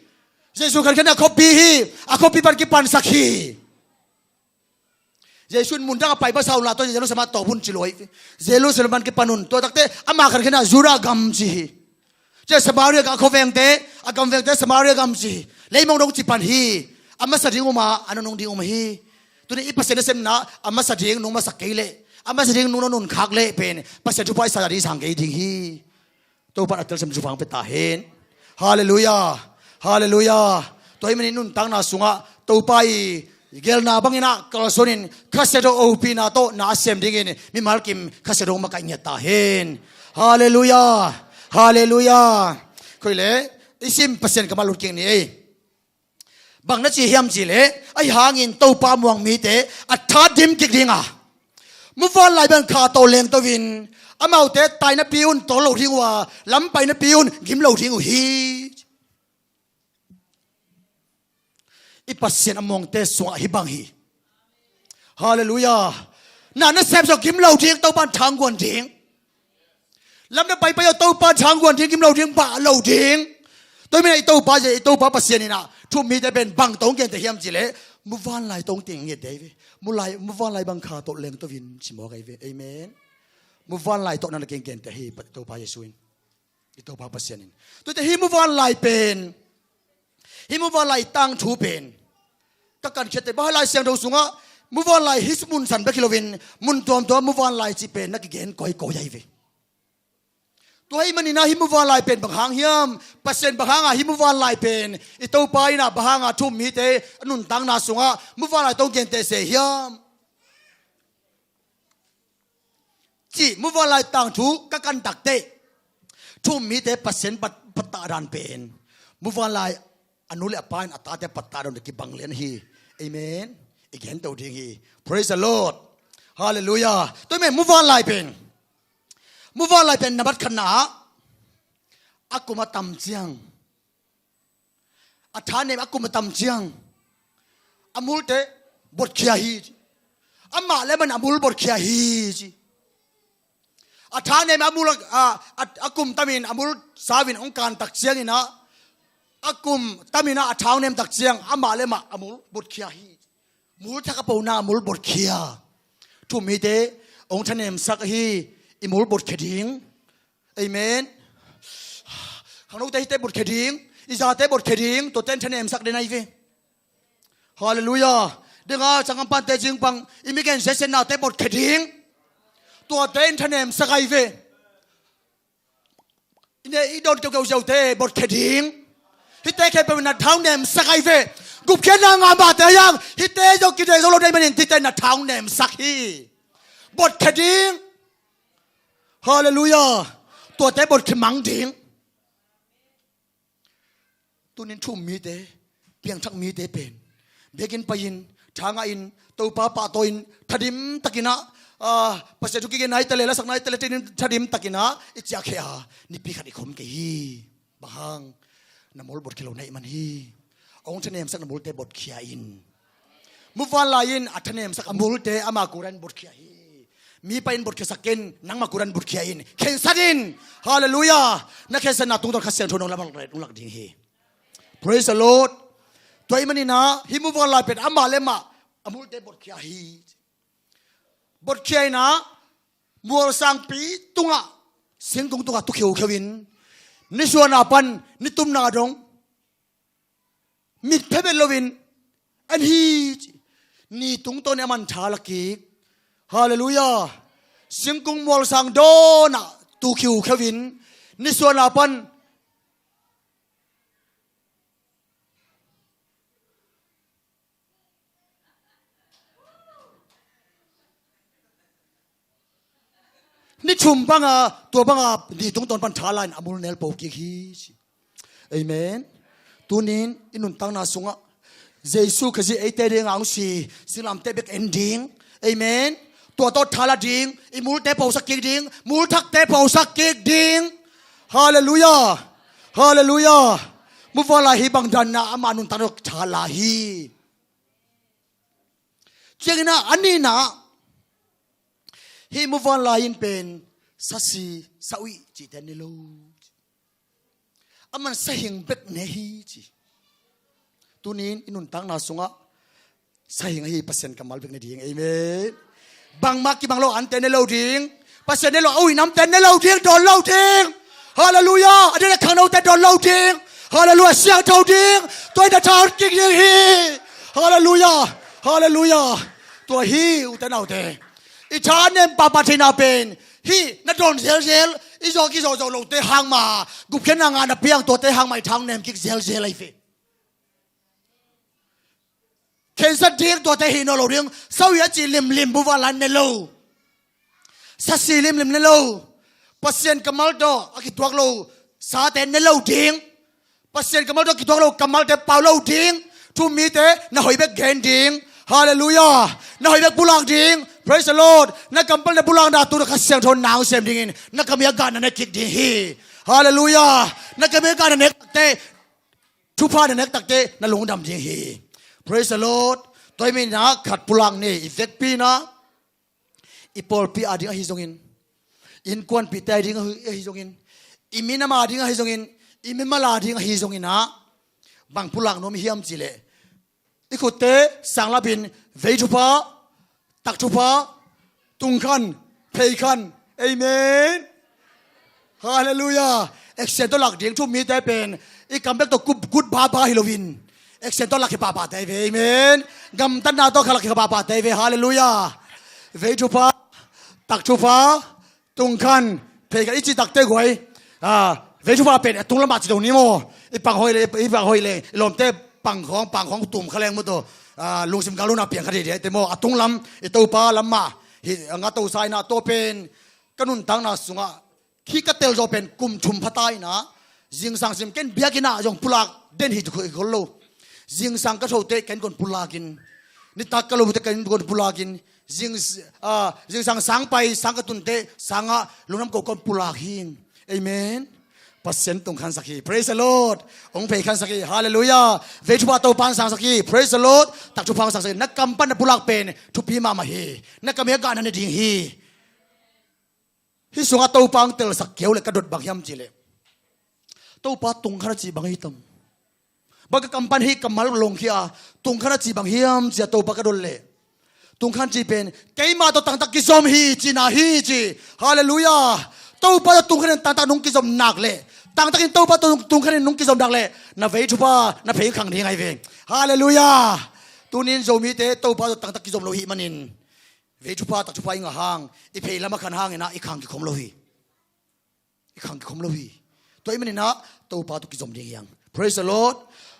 Jesu khankhiatna khuapi hi. A khuapi pan kipansak hi. Jesu in mun dang a pai masa un la, tua Jerusalem ah tawp un ci lo hi. Jerusalem pan kipan un. Tua takteh ama khankhiatna Judah gam ci hi. Tua Samaria gam, a khuavengte, a gamvengte Samaria gam ci hi. Leimong dong ci pan hi. A masa ding um a, a nunung ding um hi. Tuni i Pasian nasemna a masa ding nung masak kei leh, a masa ding nung na nunkhak leh pen Pasian thupha i sa ding sang kei ding hi. Topa in a telsiam thupha hong pia ta hen. Halleluiah. Halleluiah. Tua ahih manin nuntakna sungah Topa i gelna bangin ah kalsuan in Kha Siangtho a hopihna tawh na a sem dingin mimal kim Kha Siangtho hong makaih ngiat ta hen. Halleluiah. Halleluiah. Khoi leh, i sim Pasian kammal lut kik ni ei. Bang na ci hiam cih leh, ahi hangin Topa muang mite a tha dim kik ding a, Muvanlai bang kha tawh lengto in, amaute tainapi un tawl lo ding uh a, lam painapi un gim lo ding uh hi. I Pasian a muangte sungah hih bang hi. Halleluiah. Na nasep zong gim lo ding, Topa in thangguan ding. Lam na paipai uh Topa in thangguan ding, gim lo ding, bah lo ding. Tua ahih manin i Topa, i Topa Pasian in ah thu-um mite pen bang tawh hong genteh hiam cih leh, muvanlai tawh hong teng nget dei ve. Mulai, muvanlai bang kha tawh lengto in ci mawk ahi ve. Amen. Muvanlai tawh na na keng genteh hi, Topa Jesuh in. I Topa Pasian in. Tuate hih muvanlai pen, hih muvanlai tangthu pen ka kankhiat teh, bang hang, Lai Siangtho sungah muvanlai hih mun san bek hi loin, mun tuamtuam muvanlai cih pen na kigen kawikawi ahi ve. Tua ahih manin ah hih muvanlai pen bang hang hiam? Pasian bang hang a hih muvanlai pen, i Topa in ah bang hang a thu-um mite a nuntakna sungah muvanlai tawh hong genteh se hiam cih muvanlai tangthu ka kan tak teh, thu-um mite Pasian pat, pattah dan pen, muvanlai a nu le a pa in a tate pattah dan tawh kibang lian hi. Amen. I gento ding hi. Praise the Lord. Halleluiah. Tua ahih manin muvanlai pen, muvanlai pen nambat khatna ah a kum a tam ciang, a thanem a kum a tam ciang, a multe botkhia hi. Amah le amah in a mul botkhia hi ci. A thanem a mul, a, a, a kum tamin a mul sau in hong kan tak ciangin ah, a kum tamin ah a tha hong nem tak ciang, amah le amah a mul botkhia hi. Mul thak a pona a mul botkhia. Thu-um mite hong thanemsak hi. I mul botkhia ding. Amen. Khangnote hihte botkhia ding, i zate botkhia ding, tuate in thanemsak den ahi ve. Halleluiah. Denga, sanggampa, nte, cingpang, i mi gen siasia nate botkhia ding, tuate in thanemsak ahi ve. I ne i dawn keukeu ziaute botkhia ding. Hihte khempeuh in na tha hong nemsak ahi ve. Gupkhiatna ngah mahte hiang, hihte zong kideih zo lo na hih manin hihte in na tha hong nemsak hi. Botkhia ding. Halleluiah. Tuate botkhia mang ding. Tunin thu-um mite, piangthak mite pen biakinn pai-in, tha ngah-in, Topa pahtawi-in, thadim takin ah, ah, Pasian thu kigen nai ta leh, lasak nai ta leh, thadim, thadim takin ah i ciahkhia a, nipi khat i khom kei hi. Bang hang? Na mul botkhia lo na hih man hi. Hong thanemsak na multe botkhia in. Muvanlai in a thanemsak a multe ama kura in botkhia hi. Mipa in botkhiasak kei in, nangma kura in botkhia in. Khensat in. Halleluiah. Na khensatna tungtawn Kha Siangtho in hong lamen, hong lak ding hi. Praise the Lord. Tua ahih manin ah hih muvanlai pen amah le amah a multe botkhia hi. Botkhia in ah, mualsangpi tungah, singkung tungah tu khiukheu in, nisuahna pan nitumna dong mit phe bet loin en hi ci. Ni tungtawn in aman tha la kik. Halleluiah. Singkung mualsang dawnah tu khiukheu in, nisuahna pan ni thum banga, tua banga ni tungtawn pan tha la-in a mul nelpo kik hi ci. Amen. Tunin i nuntakna sungah Jesuh Khazih eite dinga hong si, singlamteh bek en ding. Amen. Tua tawh tha la ding, i multe posak kik ding, mul thakte posak kik ding. Halleluiah. Halleluiah. Muvanlai hih bang danna ama nuntakna tawh tha la hi. Ciangin ah a nihna, hih muvanlai in pen sasi, sauih cihte ne lo. Aman sahing bek ne hi ci. Tunin i nuntakna sungah sahing ahi Pasian kammal bek ne ding. Amen. Bangmah kibang lo ante ne lo ding. Pasian ne lo a uinamte ne lo ding, dawn lo ding. Halleluiah. A diakdiak khangnote dawn lo ding. Halleluiah. Siangtho ding. Tua in na tha hong kik ding hi. Halleluiah. Halleluiah. Tua hi, ute naute, i tha nem pahpah theihna pen hih na dawn zelzel, i zawh kizawh zawh lote hang mah, gupkhiatna ngah na piang tuate hang mah i tha hong nem kik zelzel ahi ve. Khensat ding tuate hi nawn lo ding. Sauih a cih limlim muvanlai in ne lo. Sasi limlim ne lo. Pasian kammal tawh a kituak lo sate ne lo ding. Pasian kammal tawh a kituak lo kammalte pau lo ding. Thu-um mite na hoih bek gen ding. Halleluiah. Na hoih bek pulak ding. Praise the Lord. Na kam pan na pulakna tu na Kha Siangtho nang sem dingin na kam i a gah na nek kik ding hi. Halleluiah. Na kam i a gah na nek takte, thupha na nek takte na lungdam ding hi. Praise the Lord. Tua hi manin ah khat pulak ni, i vekpi in ah, i pawlpi a ding ahi zongin, innkuanpihte a ding ahi, ahi zongin, i minam a ding ahi zongin, i mimal a ding ahi zongin ah, bang pulak nuam hiam cih leh, i khutte sang lapin vei thupha, tak thupha, tung khan, phei khan. Amen. Halleluiah. Action tawh lak ding thu mite pen i kam bek tawh kut, kut baba hi loin, action tawh lak hi papate hi ve. Amen. Gamtatna tawh kha lak hi papate hi ve. Halleluiah. Vei thupha, tak thupha, tung khan, phei khan i cih takte guai. Ah, vei thupha pen a tung lamah ci dong ni maw. I pang hoih le, i pang hoih le, i lawmte pang khawng, pang khawng tum kha leng maw tawh. Ah, lungsim galuna piang kha dede te maw. A tung lam, i Topa lam mah hi, a nga to sa in ah, tua pen ka nuntakna sungah khi ka tel zawh pen kum thum pha ta in ah, zingsang sim ken biakinn ah zong pulak den hi khol lo. Zingsang ka thote ken kon pulakin, nitak ka lote ken kon pulakin, zing, ah, zingsang sang pai, sang ka tunte sangah lungdam ko kon pulak hi. Amen. Pasian tung khansak hi. Praise the Lord. Hong phei khansak hi. Halleluiah. Vei thupha Topa hong sangsak hi. Praise the Lord. Tak thupha hong sangsak hi. Na kam pan na pulak pen thupi mahmah hi. Na kam i a gah na ne ding hi. Hih sungah Topa hong telsak kei uh leh ka dot bang hiam cih leh, Topa, tung khan a cih bang hi tam? Bang ka kam pan hih kammal longkhia a, tung khan a cih bang hiam ci-a Topa ka dot leh, tung khan cih pen keimah tawh tangtak kizom hi cihna hi ci. Halleluiah. Topa tawh tung khan in tangtak nong kizom nak leh, tangtakin Topa tawh tung khan in nong kizom nak leh, na vei thupha, na phei khang ding ahi ve. Halleluiah. Tunin Zomite Topa tawh tangtak kizom lo hih manin, vei thupha, tak thupha i ngah hang, i phei lam a khan hangin ah i khang kikhom lo hi. I khang kikhom lo hi. Tua ahih manin ah Topa tawh kizom ding hi hang. Praise the Lord.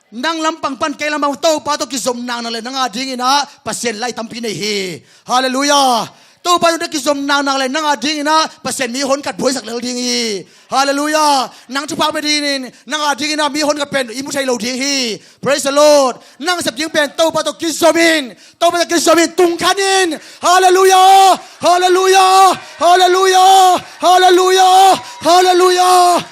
Nang lampang pan kei lampang Topa tawh kizom naknak leh nang a dingin ah Pasian lai tampi nei hi. Halleluiah. Topa tawh na kizom naknak leh nang a dingin ah Pasian mihon khat buaisak lel ding hi. Halleluiah. Nang thupha pia dingin, nang a dingin ah mihon khat pen i mu thei lo ding hi. Praise the Lord. Nang sep ding pen Topa tawh kizom in, Topa tawh kizom in, tung khan in. Halleluiah. Halleluiah. Halleluiah. Halleluiah. Halleluiah.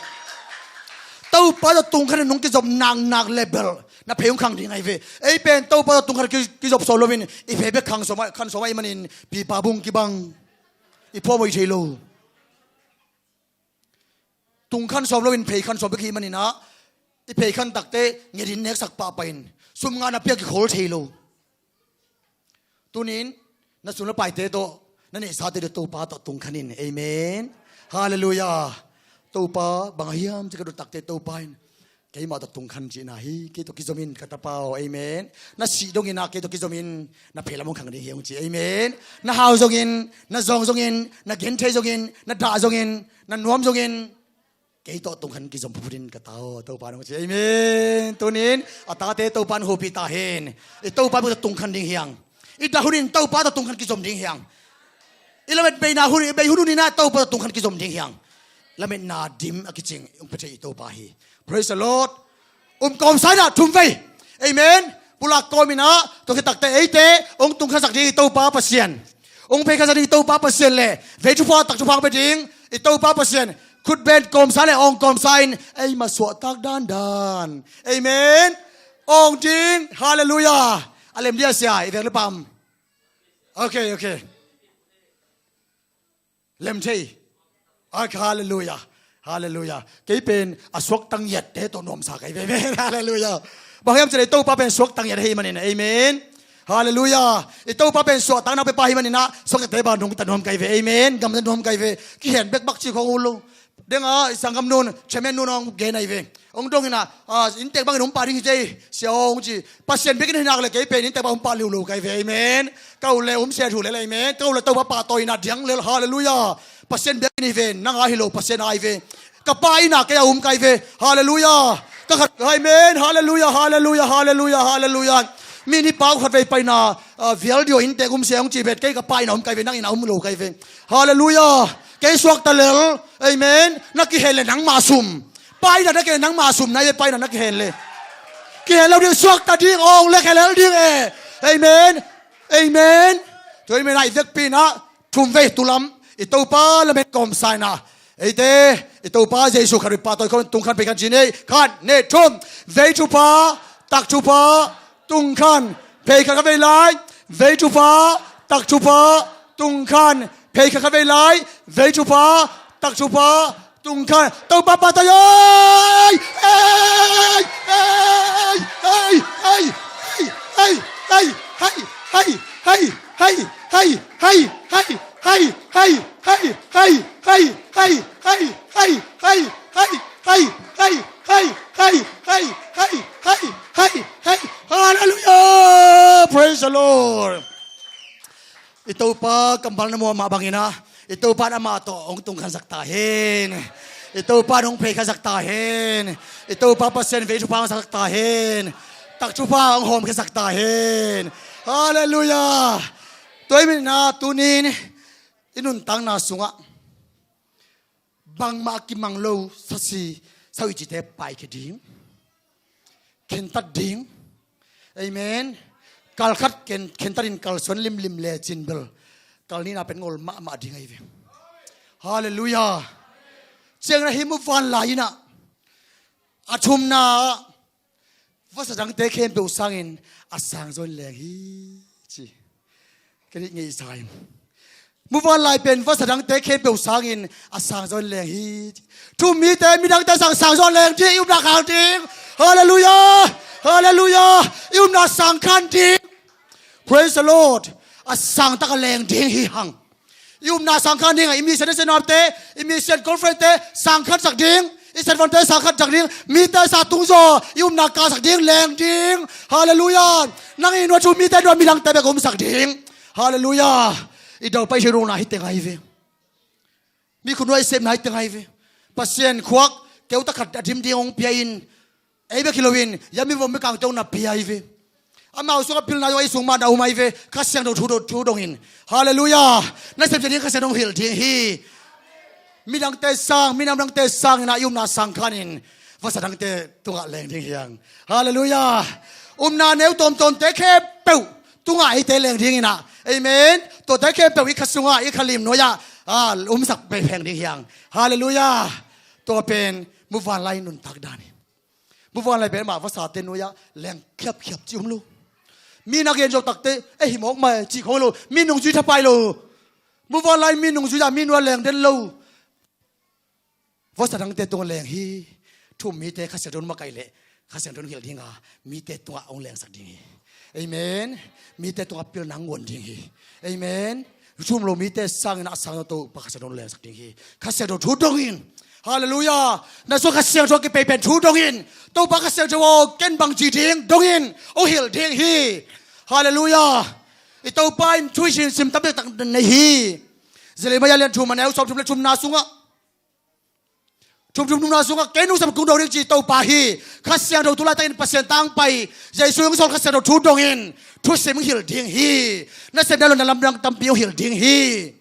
Topa tawh tung khan in nong kizom naknak leh bel na phei hong khang ding ahi ve. Ei pen Topa tawh tung khan ki, kizop sawm loin i phei bek khang sawm, khan sawm ahih manin pipa bung kibang, i phuah mawh thei lo. Tung khan sawm loin phei khan sawm bek hih manin ah, i phei khan takte ngetin neksak pahpah in, sum ngahna piak i khawl thei lo. Tunin na sum na paite tawh, na neihsate tawh Topa tawh tung khan in. Amen. Halleluiah. Topa, bang a hiam ci ka dot takte Topa in, keimah tawh tung khan cihna hi. Kei tawh kizom in ka tapa aw. Amen. Na sih dongin ah kei tawh kizom in, na phei lam hong khang ding hi hong ci. Amen. Na hau zongin, na zawng zongin, na genthei zongin, na dah zongin, na nuam zongin, kei tawh tung khan kizom phutphut in ka ta aw, Topa in hong ci. Amen. Tunin a tate Topa in hopih ta hen. I Topa tawh tung khan ding hi hang. I dah hun in Topa tawh tung khan kizom ding hi hang. I lamet beina hun, i bei hun hun in ah Topa tawh tung khan kizom ding hi hang. Lametna dim a kicing hong pia thei i Topa hi. Praise the Lord. Um kawmsa in ah thum vei. Amen. Pulak kawm in ah, tua khit takte eite hong tung khansak ding i Topa Pasian, hong phei khansak ding i Topa Pasian leh vei thupha tak thupha hong pia ding i Topa Pasian, khut beng kawmsa leh awng kawmsa in ei masuahtak dandan. Amen. Awng ding. Halleluiah. A lem dia sia, i veng le pam. Okay, okay. Lem thei. Ai, halleluiah. Halleluiah. Kei pen a suakta ngiatte tawh nuamsa ka hi ve. Amen. Halleluiah. Bang hiam cih leh i Topa pen suakta ngiat ahih manin. Amen. Halleluiah. I Topa pen suahtakna pepa ahih manin ah, suaktate bang nungta nuam ka hi ve. Amen. Gamta nuam ka hi ve. Kihen bek bak ci khawng uh lo. Deng a, i sanggamnu'n, chairmannu'n hong gen ahi ve. Hong dong in ah, ah, inntek bangin hong pah ding hi teh, sia aw hong ci. Pasian biakinn hi nak leh kei pen inntek bang hong pah liulo ka hi ve. Amen. Ka ut leh um sia thu lel. Amen. Ka ut leh Topa pahtawi in ah diang lel. Halleluiah. Pasian biakinn hi ve. Nang a hi lo, Pasian a hi ve. Ka pa inn ah kei a um ka hi ve. Halleluiah. Ka khat, amen. Halleluiah. Halleluiah. Halleluiah. Halleluiah. Mi in hih pa uh khatvei pai in ah, ah, vial ding aw, inntek um sia hong ci bet, kei ka pa inn ah um ka hi ve, nang inn ah um lo ka hi ve. Halleluiah. Kei suakta lel. Amen. Na kihen leh nangmah sum. Pa inn ah na kihen leh nangmah sum na hi ve, pa inn ah na kihen leh. Kihen lo ding, suakta ding, awng leh khelel ding e. Amen. Amen. Tua ahih manin ah i vekpi in ah thum vei tulam i Topa lamen kawmsa in ah, eite i Topa Jesu Khrih pahtawi khawm tung khan phei khan ci ni. Khat, nih, thum. Vei thupha, tak thupha, tung khan phei khat khat vei lai. Vei thupha, tak thupha, tung khan phei khat khat vei lai. Vei thupha, tak thupha, tung khan. Topa pahtawi ei! Ei! Ei! Ei! Hallelujah! Praise the Lord. I Topa kammal na muang mah bangin ah, i Topa in amah tawh hong tungkhansak ta hen. I Topa in hong pheikhiasak ta hen. I Topa Pasian vei thupha hong saksak ta hen. Tak thupha hong hawmkhiasak ta hen. Hallelujah. Tua ahih manin ah tuni-in i nuntakna sungah bangmah a kimang lo sasi, sau i cite paikhia ding, khentat ding. Amen. Kal khat khen, khentat in kalsuan limlim lecin bel kal nihna pen ngol mahmah ding ahi ve. Hallelujah. Ciangin ah hih muvanlai in ah a thumna ah vasa dangte khempeuh sangin a sangzaw in leng hi, ci. Ka nih ngeihsa in, muvanlai pen vasa dangte khempeuh sangin a sangzaw in leng hi, ci. Thu-um mite midangte sang sangzaw in leng ding, i upna khang ding. Hallelujah. Hallelujah. I upna sang khan ding. Praise the Lord. A sangtak a leng ding hi hang. I upna sang khan ding a, i mission, i mission upte, i mission conference te sang khansak ding, i servante sang khansak ding, mite sa tungzaw i upna kangsak ding, leng ding. Hallelujah. Nang i nuai thu-um mite nuai midangte bek umsak ding. Hallelujah. I daupai hi ruangna hi teng ahi ve. Mi khunuai sepna hi teng ahi ve. Pasian khuak keutak khat a dim ding hong pia in, ei bek hi loin yami vom mi kangte hong na pia ahi ve. Amau sungah pilna zong ei sung mah na um ahi ve. Kha Siangtho thu dong, thu dongin. Hallelujah. Na sep ding Kha Siangtho hong hilh ding hi. Midangte sang, minam dangte sang in ah i upna sang khanin vasa dangte tungah leng ding hi hang. Hallelujah. Upna neu tawmtawmte khempeuh tungah eite leng ding in ah. Amen. Tuate khempeuh i kha sungah, i kha lim nuai-ah, ah, umsak pei pheng ding hi hang. Hallelujah. Tua pen muvanlai nuntak dan hi. Muvanlai pen amah vasate nuai-ah leng khiapkhiap cih om lo. Mi na gen zawh takte, eh, hi mawk mah e cih khong lo. Mi nungzui thapai lo. Muvanlai mi nungzui-ah mi nuai-ah leng den lo. Vasa dangte tungah leng hi. Thu-um mite Kha Siangtho in makaih leh Kha Siangtho in hilh ding a, mite tungah hong lengsak ding hi. Amen. Mite tungah pilna hong guan ding hi. Amen. Thu-um lo mite sangin a sangzaw Topa Kha Siangtho hong lengsak ding hi. Kha Siangtho thu dongin. Hallelujah. Na sungah Kha Siangtho a kipei pen thu dongin, Topa Kha Siangtho aw, ken bangci ding dongin hong hilh ding hi. Hallelujah. I Topa in thu i simsim tam dektak nei hi. Jeremiah lian thum a neu sawmthum le thumna sungah, thum, thum, thumna sungah kei nungsap kong do ding ci Topa hi. Kha Siangtho tu laitakin Pasian tangpai, Jesu hong sawl Kha Siangtho thu dongin thusim hong hilh ding hi. Nasepna lo na lamdang tampi hong hilh ding hi.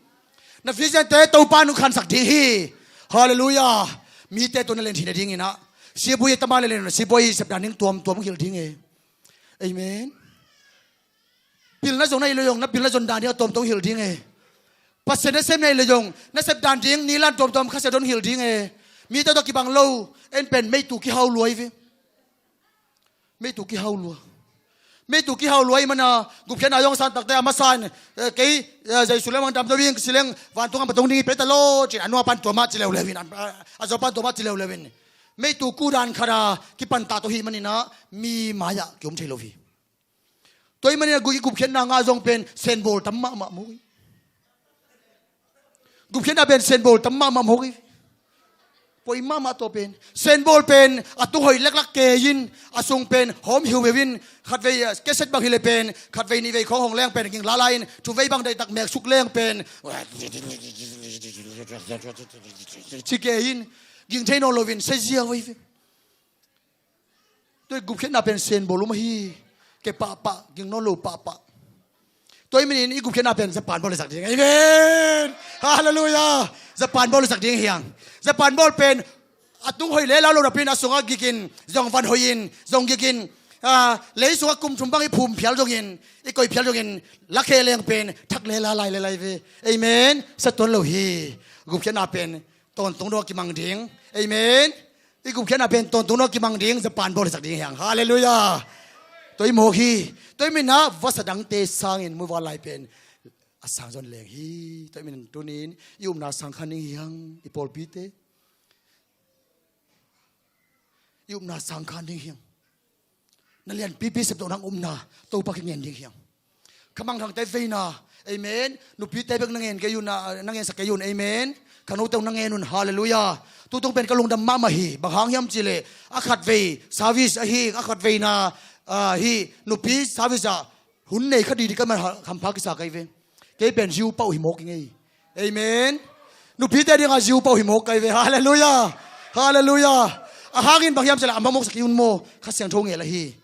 Na vision-te Topa in hong khansak ding hi. Hallelujah. Mite tawh na len theihna dingin ah, siabuai a tama le len, siabuai sep dan ding tuamtuam hong hilh ding e. Amen. Pilna zong na hih leh zong, na pilna zon dan ding a tuamtuam hong hilh ding e. Pasian nasem na hih leh zong, na sep dan ding nilan tuamtuam Kha Siangtho in hilh ding e. Mite tawh kibang lo, en pen meitu kihau lua hi ve. Meitu kihau lua. Meitu kihau lua ahih manin a, gupkhiatna zong a san takte a masa in, eh, kei, eh, Jesu leh mah damdawi ing, ka si leng vantung a ma tung ding hi, pia ta lo, ci-in a nuapan tua mah ci leuleu in, a, a zawpan tua mah ci leuleu in. Meitu kuh dan khat a kipan ta tawh ahih manin a, mi mai-ah kiom thei lo hi. Tua ahih manin a, gu-, i gupkhiatna ngah zong pen senbawl tam mahmah mawk hi. Gupkhiatna pen senbawl tam mahmah mawk hi. Poi mahmah tua pen. Senbawl pen a tung hoih leklak kei in, a sung pen hawm hiuhiu in, khatvei, ah, cassette bang hi leh pen khatvei nihvei khawng hong leng pen ging lala in, thuvei bang deihtak meksuk leng pen ci kei in, ging thei nawn lo in, sia ziau hi ve. Tua i gupkhiatna pen senbawl um ahi. Kei pahpah, ging nawn lo pahpah. Tua ahih manin i gupkhiatna pen Japan bawl le sak ding. Amen. Hallelujah. Japan bawl le sak ding hi hang. Japan bawl pen a tung hoih le lau lo napi-in a sungah gik in, zong van hoih in, zong gik in, Ah, lei sungah kum thum bang i phum phial zongin, i koih phial zongin, lakhia leng pen thak lela lai le lai ve. Amen. Sa tuan lo hi. Gupkhiatna pen tawntung dong a kimang ding. Amen. I gupkhiatna pen tawntung dong a kimang ding. Japan bawl sak ding hiang. Halleluiah. Tua i mawk hi. Tua i minah vasa dangte sangin muval lai pen a sang zon leng hi. Tua i minah tunin i upna sang khan ding hiang. I pawlpite i upna sang khan ding hiang. Na lianpipi septoh nang upna Topa kingen ding hiang. Khamangthangte veina. Amen. Nupite bek na ngen kei un, na ngensak kei un. Amen. Khangnote na ngen un. Halleluiah. Tutung pen ka lungdam mahmah hi. Bang hang hiam cihleh a khatvei service ahi, a khatveina, ah, hi nupi service ah hun nei kha didi ka man ha-, hampha kisa kai ve. Kei pen ziu pauh hi mawk i ngei. Amen. Nupite dinga ziu pauh hi mawk kai ve. Halleluiah. Halleluiah. A hangin bang hiam cihleh a mamawksak i un maw? Kha Siangtho ngel ahi.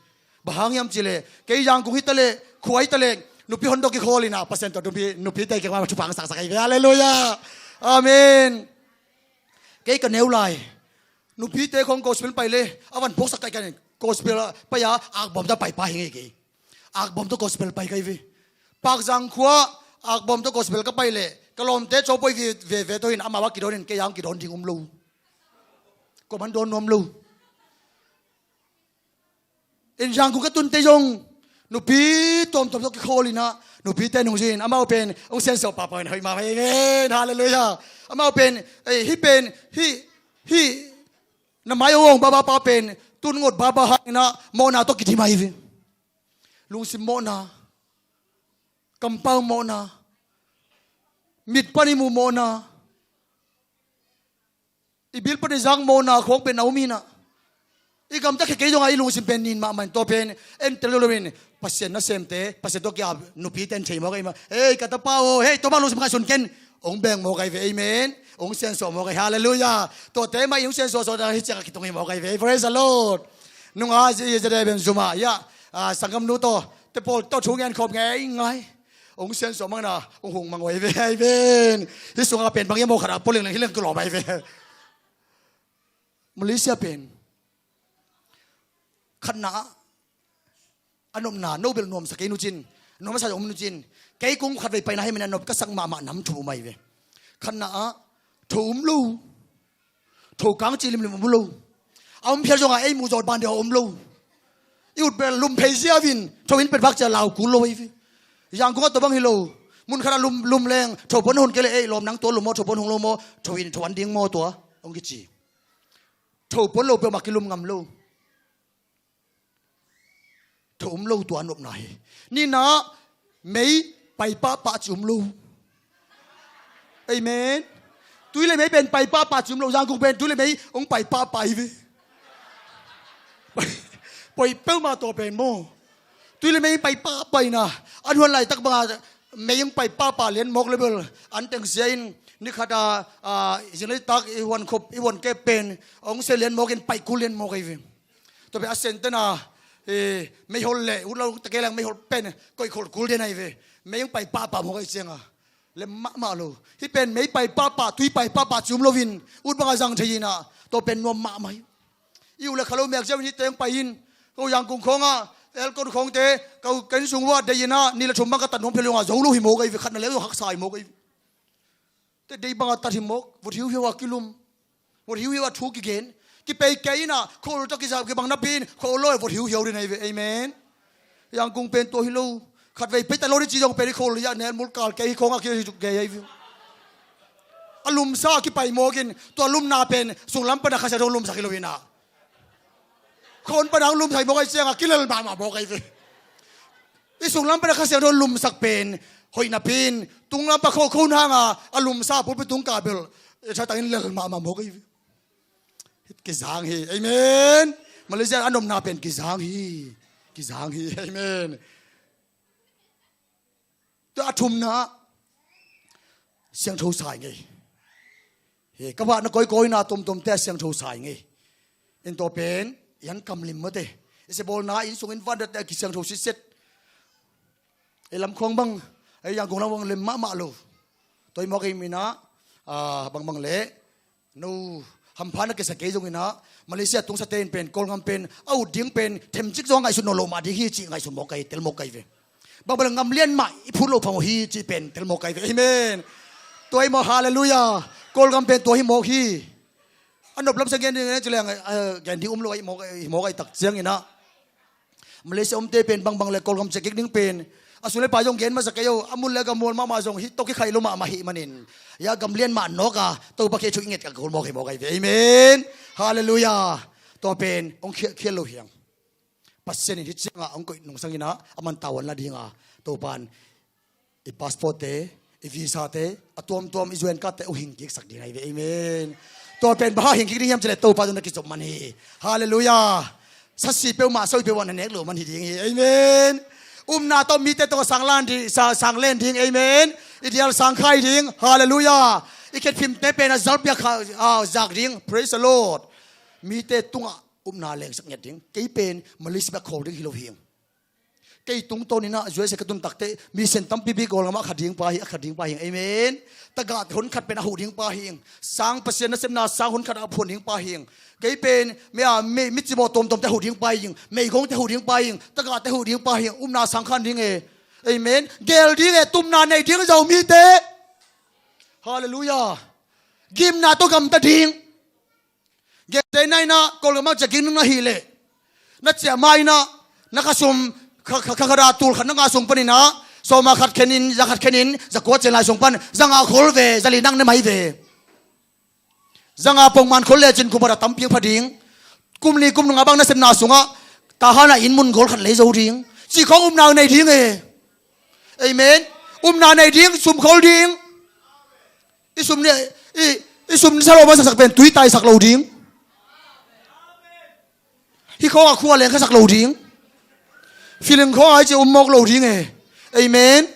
Bang hang hiam cihleh kei Yangon hi taleh, khua hi taleh, nupi hon dok i khawl inah Pasian tawh nupi, nupite kei ma thupha ang saksak ahi ve. Halleluiah. Amen. Kei ka neu lai nupite khong gospel pai le a van phawksak kai kan gospel pai a akbawm ta pai pa hi ngei kei. Akbawm ta gospel pai kai ve. Pakzang khua akbawm ta gospel ka pai le ka lawmte cawpoi ve, ve, ve tawh in amau a kidawnin kei ang kidawn ding um lo. Kuaman dawn nuam lo. In Yangon ka tunte zong nupi tuamtuam zong kikhawl inah nupite nungzuin amau pen hong siansuah pahpah in hoih mahmah. Amen. Halleluiah. Amau pen, eh, hih pen hih, hih na mai awng baba pa pen tun ngot baba hang inah mawhna tawh kidim ahi ve. Lungsim mawhna, kampau mawhna, mit pan i mu mawhna, i bil pan i zak mawhna khawng pen a um inah i gamta khe kei zongah i lungsim pen nin mahmah in tua pen en tel lo loin Pasian nasemte, Pasian tawh ki-ap nupite in thei mawk ahi mah. Hei ka tapa aw, hei tua bang lungsim ngaihsun ken. Hong beng mawk ahi ve. Amen. Hong siansuah mawk ahi. Halleluiah. Tuate mah i hong siansuah suah hi ciangah kitung hi mawk ahi ve. Praise the Lord. Nunga zi zi de ben zuma ia, ah, sanggamnu tawh te pawl tawh thu ngen khawm ngei ngai. Hong siansuah mangna hong hung mang uh ahi ve, ahi ven. Hih sungah pen bang ia mawk khatah pua leng leng hi leng kilawm ahi ve. Malaysia pen khatna ah a nopna no bel nuamsa kei nucin, nuamsa om nucin, kei kung khatvei paina hei min a nop ka sak mahmah nam thum um ahi ve. Khatna ah tho um lo. Tho kang cih limlim um lo. A um phial zongah ei muh zawh ban deuh a um lo. I ut bel lum phei ziau in tho in pet vak cia lau kul lo ahi ve. Yangon ah tua bang hi lo. Mun khatah lum, lum leng tho puan hun kei le ei lawm nang tua lum maw, tho puan hung lo maw, tho in tho an ding maw tua hong kici. Tho puan lo peuhmah kilum ngam lo. Tho um lo tua a nopna hi. Nihna mei pai pahpah ci um lo. Amen. Tui le mei pen pai pahpah ci um lo. Yangon pen tui le mei hong pai pahpah hi ve. Poi peuhmah tua pen maw. Tui le mei pai pahpah ina. An huan laitak banga mei hong pai pahpah lian mawk le bel an teng sia in ni khat a, a, zing laitak i huan khop i huan kep pen hong sia lian mawk in pai kul lian mawk ahi ve. Tua pen a sentena, eh, meihol le ut lo ta kei leng meihol pen koih kholh kul den ahi ve. Mei hong pai pahpah mawk ahi cianga lem mahmah lo. Hih pen mei pai pahpah, tui pai pahpah ci um loin ut banga zang thei ina tua pen nuam mahmah hi. I uh le kha lo mek ziau in hih teng pai in ko Yangon khawngah Elkon khawngte ko ken sung uah dei ina ni le thum bang ka tat nuam phel zongah zo lo hi mawk ahi ve, khatna le uh haksa hi mawk ahi ve. Te dei banga tat hi mawk, vot hiuhiau a kilum. Vot hiuhiau a thu kigen. Kipei kei ina, khawl tawh kizap kibang napi in, khawl lawi vot hiuhiau den ahi ve. Amen. Yangon pen tua hi lo. Khatvei pei ta lo ni ci zong pen i khawl liah nel mulkal kei hi khawngah kei hi tuk kei ahi ve. A lumsa a kipai mawk in, tua lumna pen, sunglam pana Kha Siangtho lumsak hi lo ina. Khawn pana hong lumsak hi mawk ahi cianga, kilel mahmah mawk ahi ve. I sunglam pana Kha Siangtho lumsak pen hoih napi in tunglam pa kho kho hanga a lumsa pulpit tung kah bel i thatangin lel mahmah mawk ahi ve. Kizang hi. Amen. Malaysia a nopna pen kizang hi. Kizang hi. Amen. Tua a thumna siangtho sai ngei. He, ka vahna kawikawina tomtomte a siangtho sai ngei. In tua pen i an kamlim mawte. I sebawlna inn sungin vandatte a kisiangtho sitset. Ei lamkhuang bang, ei Yangon lam bang lem mahmah lo. Tua i mawk ei mina, ah, bangbang le no hampha na kiasa kei zongin ah, Malaysia tungsate in pen Kawlgam pen a ut ding pen themcik zong a ngaihsut nawn loh mah ding hi cih ngaihsun mawk ka hi, tel mawk ka hi ve. Bangbang le ngam lian mah i phut loh phamawh hi cih pen tel mawk ka hi ve. Amen. Tua hi mawk, halleluiah. Kawlgam pen tua hi mawk hi. A nop lam sa gen ding ci leng, eh, gen ding um lo ahi mawk, hi mawk ahi tak ciangin ah, Malaysia omte pen bangbang le Kawlgam ciah kik ding pen a su le pai zong gen masa kei o, a mun le a gam mual mahmah zong hih tawh kikhaih lo mahmah hi manin, ya gam lian mah nawk a Topa kiang thu i nget ka kul mawk hi mawk ahi ve. Amen. Halleluiah. Tua pen hong khial, khial lo hi hang. Pasian in hih ciangah hong koih nungsangin ah, a man tavuan la ding a, Topa in i passport te, i visa te, a tuamtuam i zuan kate uh hing kiksak ding ahi ve. Amen. Tua pen bang hang hing kik ding hiam cih leh Topa tawh na kizop man hi. Halleluiah. Sasi peuhmah, soi peuhmah na nek lo man hi ding hi. Amen. Upna tawh mite tawh sang lan ding, sa-, sang len ding. Amen. I dial sang khai ding. Halleluiah. I khetphimte pen a zalpiak kha, ah, zak ding. Praise the Lord. Mite tungah upna lengsak ngiat ding. Kei pen Malaysia bek khawl ding hi lo hi. Kei tungtawn in ah U S A ka tun takteh mission tampi bik Kawlgam ah kha ding pa hi, a kha ding pa hi. Amen. Tagahte hun khat pen a huh ding pa hi. Sang Pasian nasepna sang hun khat a phuan ding pa hi. Kei pen mi a, mi, mi cimawh tuamtuamte a huh ding pa hi. Meigongte a huh ding pa hi. Tagahte a huh ding pa hi. Upna sang khan ding e. Amen. Gel ding e, upna nei ding Zomite. Halleluiah. Gimna tawh gamta ding. Gentehna in ah Kawlgam ah ciah kik ding na hih leh, na ciah ma in ah na khasum, kha, kha, kha, kha da tul khat na ngah sung panin ah sawma khat khenin, za khat khenin, za kua ciang lai sung pan za nga khol ve, za li nang ne mai ve. Za nga pongman khol lecin kum khat a tampi hong pha ding. Kum li kum nga bang nasepna sungah Tahan ah inn mun gol khat lei zo ding. Cih khawng upna nei ding e. Amen. Upna nei ding, sum khol ding. I sum ni, i, i sum ni sa lo man saksak pen tui taisak lo ding. Hih khawng a khua leng khasak lo ding. Feeling khawng a hi ci um mawk lo ding e. Amen.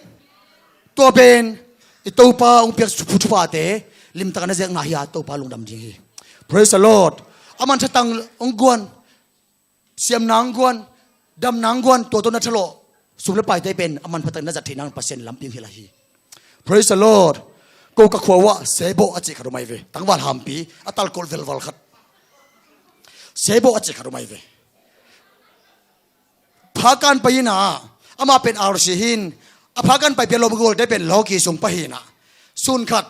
Tua pen i Topa hong piak thu, thuphate limtak a na zek na hi a, Topa lungdam ding hi. Praise the Lord. A man thatang hong guan. Siamna hong guan, damna hong guan, tua tawh na thalawh sum le paite pen a manpha takin na zat theih nang Pasian lampi hong hilh ahi. Praise the Lord. Ko ka khua uah Sebo a cih khat om ahi ve. Tangval hampi a talkolh velval khat. Sebo a cih khat om ahi ve. Phakan pai in ah, amah pen R C hi in, a phakan pai pia lawm gualte pen lawki sung pai hi in ah. Sun khat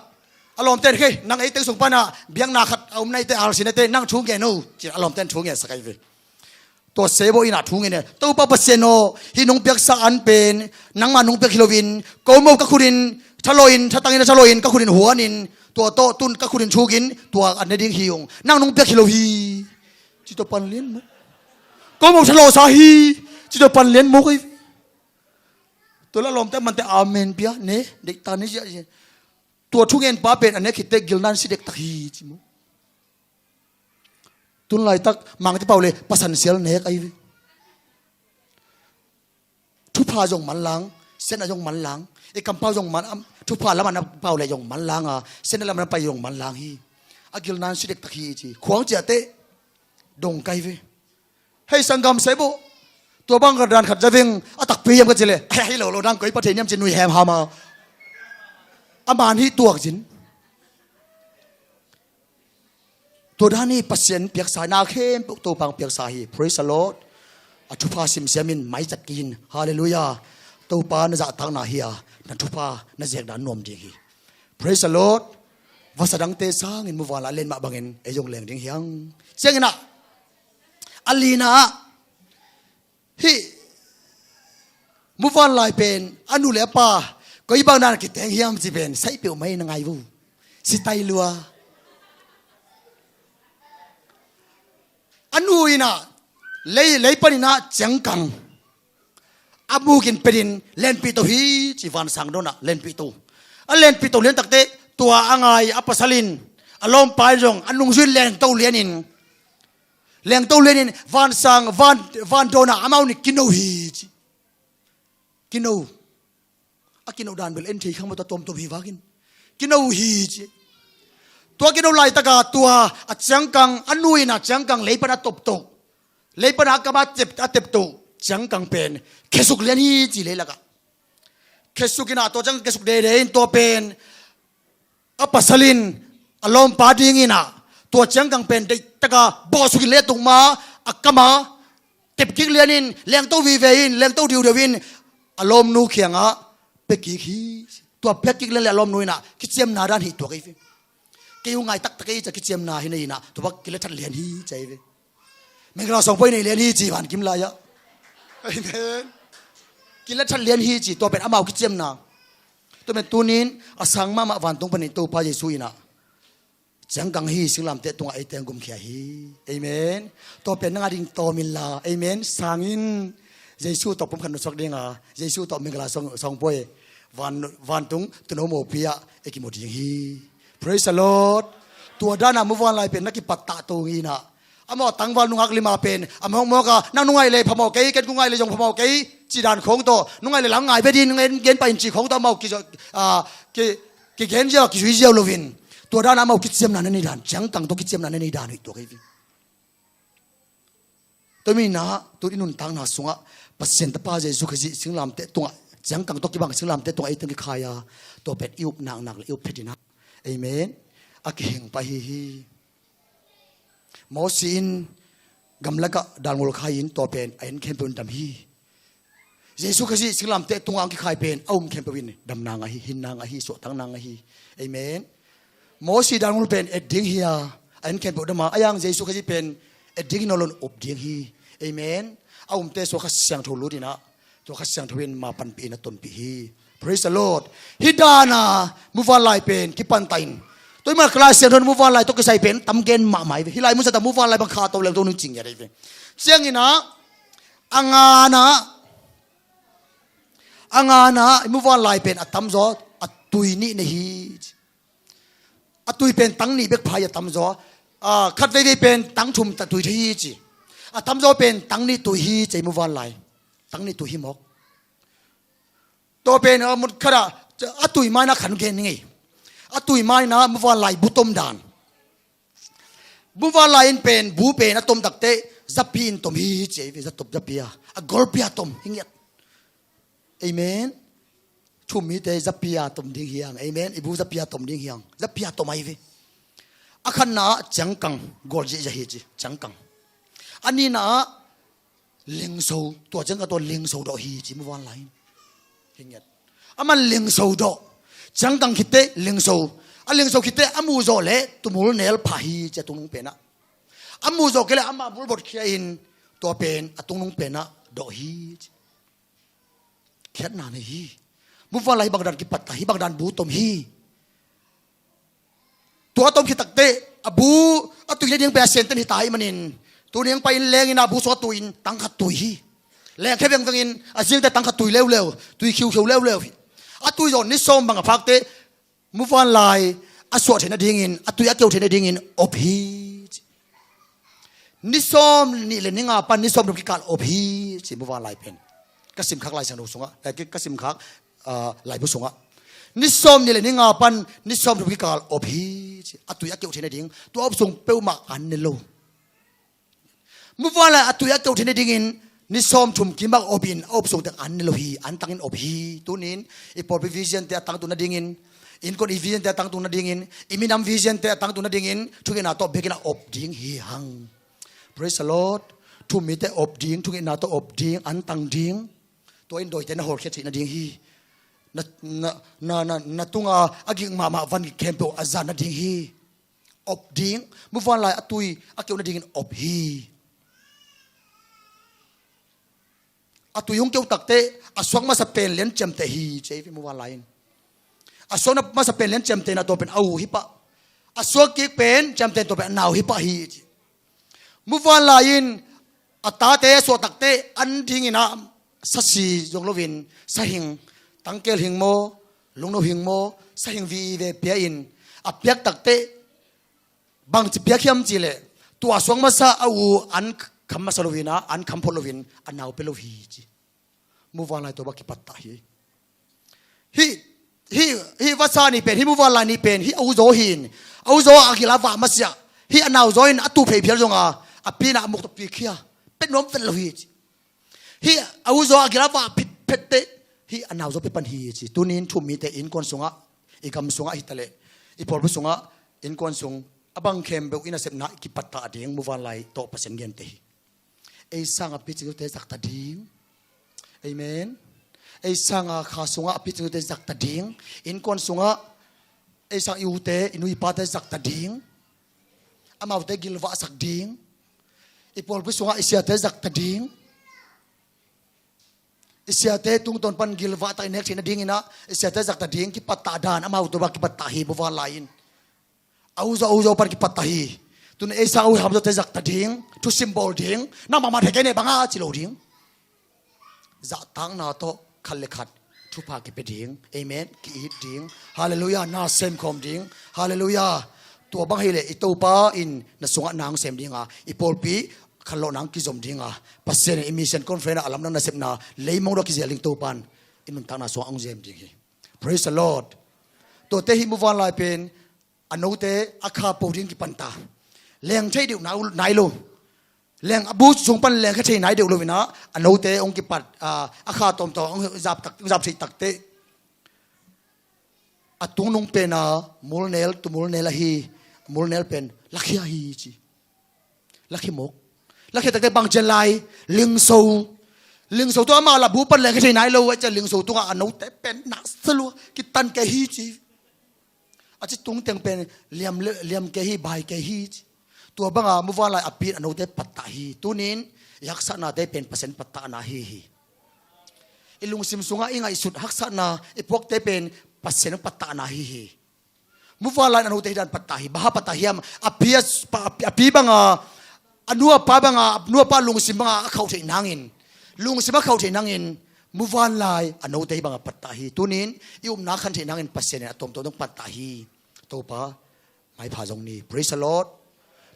a lawmte in, "Hei, nang ei teng sung pan ah biakna khat a om na hi teh, R C na hi teh, nang thu ngen o," ci-in a lawmte in thu ngensak ahi ve. Tua Sebo in ah thu ngen e, "Topa Pasian aw, hih nong piaksa an pen nangmah nong piak hi loin, ko mo ka khut in thalawh in, thatang in a thalawh in, ka khut in huan in, tua tawh tun ka khut in thuk in, tua an ne ding hi ung. Nang nong piak hi lo hi," ci tawh pan lian mawk. "Ko mo thalawhsa hi," ci tawh pan lian mawk ahi ve. Tua leh a lawmte mante amen pia, "Ne, deih ta ne," ci-a, ci. Tua thungen pa pen a nek khit teh gilna in si dektak hi ci maw. Tun laitak Mangte pau leh pasan sial nek ahi ve. Thupha zong manlang, siatna zong manlang. I kampau zong man, am, thupha lam a na pau leh zong manlang a, siatna lam a na pai zong manlang hi. A gilna in si dektak hi ci. Khuang ciah teh dong kai ve. "Hei sanggam Sebo, tua bang ka dan khat za veng, a takpi hiam?" ka cih leh, "Hei, hei lo lo, dang koi pa thei niam," ci nui hemham a. A man hi tuak zin. Tua dan hi Pasian piaksa, na khempeuh Topa hong piaksa hi. Praise the Lord. A thupha simsiam in, mai cat kei in. Halleluiah. Topa na zahtakna hi a, na thupha na zek dan nuam ding hi. Praise the Lord. Vasa dangte sangin muvanlai a len mah bangin ei zong leng ding hi hang. Ciangin ah, a lina ah, hih muvanlai pen a nu leh a pa koi bang dan a kiteng hiam cih pen sai peuhmah in a ngai vo. Sitai lua. A nu in ah lei, lei panin ah ciangkang a mukin penin lenpih to hi ci, vansang dawnah lenpih to. A lenpih to lian takteh tua a ngai a pasal in, a lawmpa in zong a nungzui in lengto lianin, lengto lianin vansang, van, van dawnah amau nih kino hi ci. Kino. A kino dan bel en thei kha maw, tua tuamtuam hi vakin. Kino hi ci. Tua kino laitaka tua a ciangkang, a nu in a ciangkang lei pan a toptoh, lei pan a kam a tep, a teptoh ciangkang pen khesuk lian hi ci leilakah. Khesuk in ah, tua ciang khesuk dede in tua pen a pasal in a lawmpa dingin ah Tua ciangkang pen deihtaka bawhsuk in letung ma a kama tepkik lianin lengto vive in lengto diudeu in a lawmnu kiangah pekik hi. Tua pekik lian le a lawmnu inah kiciamna dan hi tuak ei ve. Kei uh ngai taktak ei ca kiciamna hi nei inah tua bak kilethat lian hi ca ei ve. Mengla sawngpoi nei lian hi ci vankim lai-ah. Amen. Kilethat lian hi ci tua pen amau kiciamna. Tua pen tunin a sang mahmah vantung panin Topa Jesu inah ciangkang hi singlamteh tungah eite hong gumkhia hi. Amen. Tua pen nang a ding tawm inla amen sangin Jesu tawh pumkhat nusuak dinga Jesu tawh mingla sawng sawngpoi van vantung tuno mawpi ah e kimu ding hi. Praise the Lord. Tua dana muvanlai pen na kipattah to nginah amau tangval nungak lima pen a mawkmawka nang nungai le phamawh kei ken kungai le zong phamawh kei cidan khawng tawh nungai le lang ngai ve din gen pahin ci khawng tawh amau kizo a ki kigen ziau a kizui ziau loin tua dan amau kiciamna na nei dan ciangkang tawh kiciamna na nei dan hoih tua kei ving. Tua minah tun i nuntakna sungah Pasian tapa Jesu Khazih singlamteh tungah ciangkang tawh kibang singlamteh tungah ei teng kikhai a tua pen i up naknak le i up phetinah amen a kihing pah hi hi. Mosi in gamlakah dalngol khai in tua pen a en khempeuh in dam hi. Jesu Khazih singlamteh tungah ang kikhai pen a um khempeuh in damna ngah hi, hinna ngah hi, suahtakna ngah hi. Amen. Mosi dalngol pen et ding hi a a en khempeuh dama a yang Jesu Khazih pen et ding hi nawn loin up ding hi. Amen. A umte sua Kha Siangtho lut inah tua Kha Siangtho in ma panpih in a tonpih hi. Praise the Lord. Hih dana muvanlai pen kipantah in tua i mah Kha Siangtho in muvanlai tawh kisai pen tam gen mahmah hi ve. Hih lai musata muvanlai bang kha to leng to nung cing ngiat hi ve. Cianginah a nganah a nganah muvanlai pen a tamzaw a tui nih nei hi. A tui pen tang nih bek pha hi a tamzaw a khat veivei pen tang thum ta tui thei hi ci. A tamzaw pen tang nih tui hi ci muvanlai. Tang nih tui hi mawk. Tua pen a mut khatah a tui mainah khan gen ngei. A tui mainah muvanlai bu tom dan. Muvanlai in pen bu pen a tom takteh zapi in tom hi ci ei ve zatop zapi a a golpi a tom hi ngiat. Amen. Thu-um mite zapia tom ding hiang amen i bu zapia tom ding hiang zapia tom ahi ve. A khatna ah ciangkang gual zihzah hi ci ciangkang. A nina ah lengso tua ciangkang tua lengso dawh hi ci muvanlai in. Hi ngiat. Aman lengso dawh ciangkang khitte lengso a lengso khitte a muhzawh le tumul nel pha hi ci a tungnung penah a muhzawh kei le amah bulbot khia in tua pen a tungnung penah dawh hi ci. Khiatna nei hi. Muvanlai hi bangdan kipattah hi bangdan bu tom hi. Tua tom khitakteh a bu a tui nading pen a senten hita hi manin tuni ang pai in lengin a bu sua tuin tangkhat tui hi. Lengkhia vengvengin a zingte tangkhat tui leuleu tui khiukheu leuleu hi. A tui zawn ni sawm bang a phakte muvanlai a suah theih nadingin a tui a keuh theih nadingin op hi. Ni sawm nih le ni nga pan ni sawm thum kikal op hi ci muvanlai pen ka simkhak Lai Siangtho sungah ka simkhak laibu sungah ni sawm nih le ni nga pan ni sawm thum kikal op hi ci a tui a keuh theih nading tua op sung peuhmah an ne lo. Muvanlai a tui a keuh theih nadingin ni sawm thum kimak opin a op sungte an ne lo hi an tangin op hi. Tunin i pawlpi visionte a tangtung nadingin innkuan i visionte a tangtung nadingin i minam visionte a tangtung nadingin thungetna tawh bekin a op ding hi hang. Praise the Lord. Thu-um mite op ding thungetna tawh op ding an tang ding. Tua in dawite na hawlkhiat theih nading hi. Na, na, na, na, na tunga a gik mahmah van gik khempeuh a zan nading hi. Op ding muvanlai a tui a keuh nadingin op hi. A tui hong keuh takteh a suak masa pen lian ciamteh hi ci ei ve muvanlai in. A suak masa pen lian ciamteh na tua pen a u hi pah. A suak kik pen ciamteh tua pen a nau hi pah hi ci. Muvanlai in a tate a suah takteh an dingin ah sasi zong loin sahing tangkel hing maw lungno hing maw sahing vive pia in a piak takteh bangci piak hiam cihleh tua suak masa a u an kham masa loin ah an kham phot loin a nau pia lo hi ci. Muvanlai tua bak kipattah hi. Hih hih hih vasa nih pen hih muvanlai nih pen hih a u zaw hi in a u zaw a gila vah masiah hih a nau zaw in a tu phei phial zonga a pinah a muk tawh pikhia pet nuam vet lo hi ci. Hih a u zaw a gila vah phit phette hih a nau zaw pia pan hi ci. Tunin thu-um mite innkuan sungah i gam sungah hitaleh i pawlpi sungah innkuan sung A bang khempeuh i nasepna i kipattah ding muvanlai tawh Pasian gente hi. Ei sanga picingte zakta ding. Amen. Ei sanga kha sunga a picingte zakta ding. Innkuan sunga ei sang i ute i nu i pate zakta ding. Amaute gilvahsak ding. I pawlpi sunga i siate zakta ding. I siate tungtawn pan gilvah tak i nek theihna dingin ah i siate zakta ding kipattah dan amau tua bang kipattah hi muvanlai in. A uzo a uzo pan kipattah hi. Tun ei sang a u hamzote zakta ding, thusim bawl ding, nang mahmah thei kei ne banga ci lo ding. Zahtakna tawh khat le khat thupha kipia ding. Amen. Ki-it ding. Halleluiah. Na semkhawm ding. Halleluiah. Tua bang hileh i Topa in na sungah na hong sem dinga, i pawlpi khanlawhna hong kizom dinga, Pasian in i mission conference ah a lamdang nasepna leimong dawh kizel ding Topa in i nuntakna sungah hong sem ding hi. Praise the Lord. Tuate hi muvanlai pen a note a kha po ding kipanta. Leng thei deuh nai lo. Leng a bu sung pan leng kha thei nai deuh lo inah a note hong kipat, ah, a kha tawmtawm hong zap tak, zap thei takte. A tungnung pena mulnel tu mulnel ahi, mulnel pen lakhia hi ci. Lakhia mawk. Lakhia takte bang cian lai, lingso. Lingso tu ama la bu pan leng kha thei nai lo a cia lingso tungah a note pen na salua kitan kei hi ci. A ci tungteng pen liam, liam kei hi, bai kei hi ci. Tua banga muvanlai a pi in a note pattah hi. Tunin i haksatnate pen Pasian pattahna hi hi. I lungsim sungah i ngaihsut haksatna i puakte pen Pasian pattahna hi hi. Muvanlai in a note hi dan pattah hi. Baha pattah hiam? A pi, a, a pi banga, a nu a pa banga, a nu a pa lungsim banga a khauh theih nangin, lungsim a khauh theih nangin muvanlai a note hi banga pattah hi. Tunin i upna khan theih nangin Pasian in a tuamtuam dong pattah hi. Topa maipha zong ni. Praise the Lord.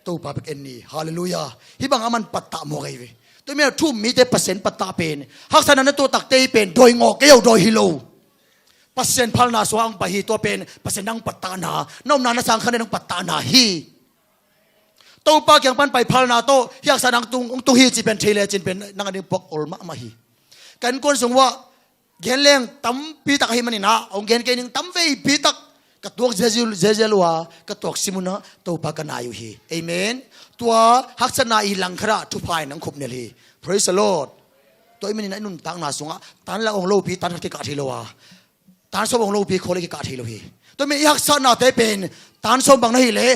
Topa bek en ni. Halleluiah. Hih bang a man pattah mawk ahi ve. Tua mi a thu um mite Pasian pattah pen, haksatna na tuah takte hi pen dawi ngawh kei o, dawi hi lo. Pasian phalna sungah hong pai hi. Tua pen Pasian nang pattahna, na upna na sang khan nang pattahna hi. Topa kiang pan pai phalna tawh hih haksatna hong tung, hong tung hi ci pen thei lecin pen nang a ding puak ol mahmah hi. Kan kuan sung uah gen leng tampi tak ahi maninah hong gen kei ning, tam veipi tak ka tuak ziazial, ziazial uh a, ka tuak sim unah Topa ka nai uh hi. Amen. Tua haksatna i langkhatah thupha in nang khupnel hi. Praise the Lord. Tua i maninah i nuntakna sungah tan la hong lopi tan khat kikah thei lo a, tan sawm hong lopi khawlei kikah thei lo hi. Tua i maninah i haksatnate pen tan sawm bang na hih leh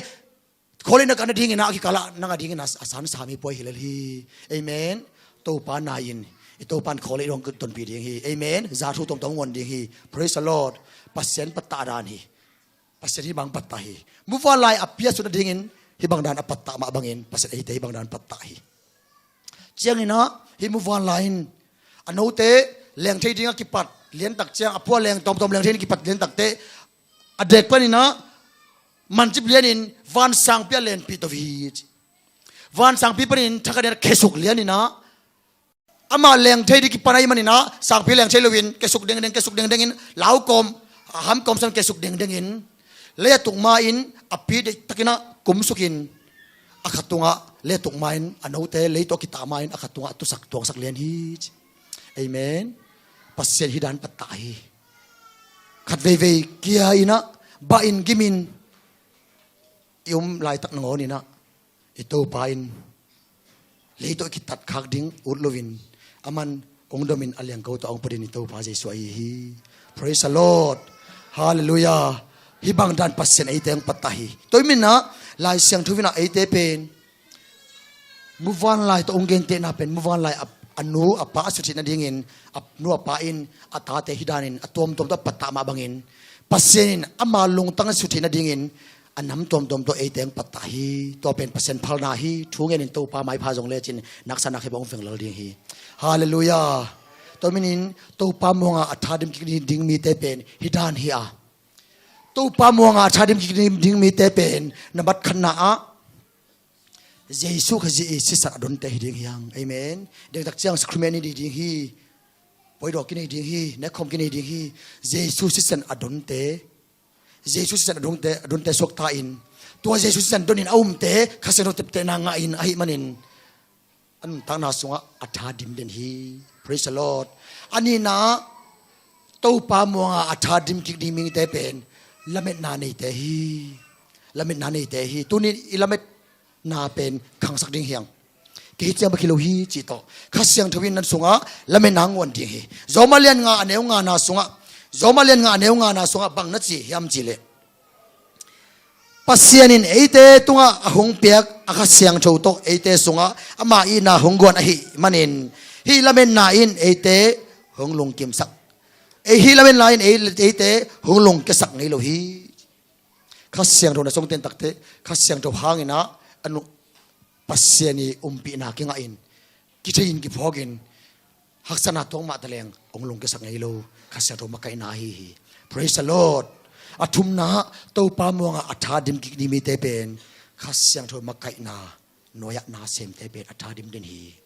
khawlei na kah nadinginah a kikalah nang a dingin a, a san sam hi puai hi lel hi. Amen. Topa nai in i Topa in khawlei dong tonpih ding hi. Amen. Za thu tuamtuam hong uan ding hi. Praise the Lord. Pasian pattah dan hi. Pasian hih bang pattah hi. Muvanlai a pi a sut nadingin hih bang dan a pattah mah bangin Pasian eite hih bang dan pattah hi. Cianginah hih muvanlai in a note leng thei dingah kipat liantak ciang, a pua leng tawmtawm leng thei ding kipat liantakte a dek paninah mancip lianin vansangpi a lenpih to hi ci. Vansangpi panin thakhat in a khesuk lianinah amah leng thei ding kipan ahi maninah sangpi leng thei loin kesuk dengdeng, kesuk dengdengin, lau kawm, a ham kawm san kesuk dengdengin lei a tuk ma-in a pi deihtakinah kumsukin a khat tungah lei a tuk ma-in a note lei tawh a kitah ma-in a khat tungah a tusak tuangsak lian hi ci. Amen. Pasian hih dan pattah hi. Khat veivei kia inah bahin gimin i um laitak nangawninah i Topa in lei tawh i kitatkhak ding ut loin a man hong domin a liangko tawh a hong pua dingin i Topa Jesuh ahi hi. Praise the Lord. Halleluiah. Hih bang dan Pasian eite hong pattah hi. Tua i maninah Lai Siangtho inah eite pen muvanlai tawh hong gentehna pen muvanlai a, a nu a pa a sut theih nadingin a nu a pa in a tate hih danin a tuamtuam tawh a pattah mah bangin Pasian in ama lungtang a sut theih nadingin a nam tuamtuam tawh eite hong pattah hi. Tua pen Pasian phalna hi. Thu ngenin Topa maipha zong lecin naksa nak hi bang hong veng lal ding hi. Halleluiah. Tua manin Topa muanga a tha dim kik ding mite pen hih dan hi a, Topa muanga a tha dim kik ding mite pen na bat khatna ah Jesu Khazih i sisan a donte hi ding hi hang. Amen. Dengtak ciang sakrament i nei ding hi. Puaidawk i nei ding hi. Nekkhawm i nei ding hi. Jesu sisan a donte, Jesu sisan a donte, a donte suakta in tua Jesu sisan donin a umte Kha Siangtho teptehna ngah in ahih manin a nuntakna sungah a tha dim den hi. Praise the Lord. A nihna, Topa muanga a tha dim kik ding mite pen lametna neite hi. lametna neite hi. Tuni i lametna pen khangsak ding hiang. Kei hi ciang bek hi lo hi cih tawh Kha Siangtho in nan sungah lametna nguan ding hi. Roma lian nga a neu ngana sungah, Roma lian nga a neu ngana sungah bang na ci hiam cih leh, Pasian in eite tungah a hong piak a Kha Siangtho tawh eite sungah ama itna hong guan ahih manin hih lametna in eite hong lungkimsak, ei hih lametna in ei, eite hong lungkiasak ngei lo hi. Kha Siangtho na sungten takte, Kha Siangtho hangin ah a nu Pasian i umpihna kingah in, kithei in, kiphawk in, haksatna tuang mah ta leng hong lungkiasak ngei lo. Kha Siangtho makaihna ahi hi. Praise the Lord. A thumna, Topa muangah a tha dim kik ni mite pen Kha Siangtho makaihna nuai-ah na semte pen a tha dim den hi.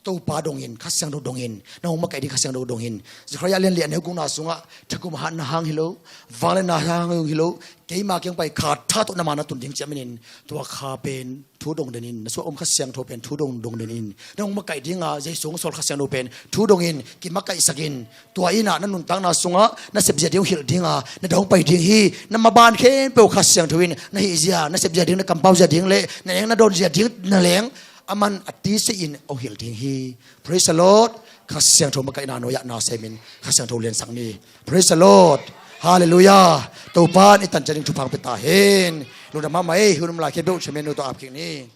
Topa dongin, Kha Siangtho dongin, na hong makaih ding Kha Siangtho dongin. Zechariah lian li a neu gukna sungah, thakum hatna hang hi lo, vangliatna hang hi lo, keima kiang pai kha tha tawh na ma na tun ding ci a manin, tua kha pen thu dong den in, na suah om Kha Siangtho pen thu dong, dong den in. Na hong makaih dinga Jesu hong sawl Kha Siangtho pen thu dongin, kimakaihsak in. Tua in ah na nuntakna sungah na sepzia ding hong hilh dinga na dong pai ding hi. Na maban khempeuh Kha Siangtho in na hihzia, na sepzia ding, na kampau zia ding le na eng na dawn zia ding na leng, aman a tise in hong hilh ding hi. Praise the Lord. Kha Siangtho makaihna nuai-ah na semin Kha Siangtho liansak ni. Praise the Lord. Hallelujah. Topa in i tan ciat ding thupha hong pia ta hen. Lungdam mahmah ei. Hun om lai khempeuh Chairman nu tawh ap kik ni.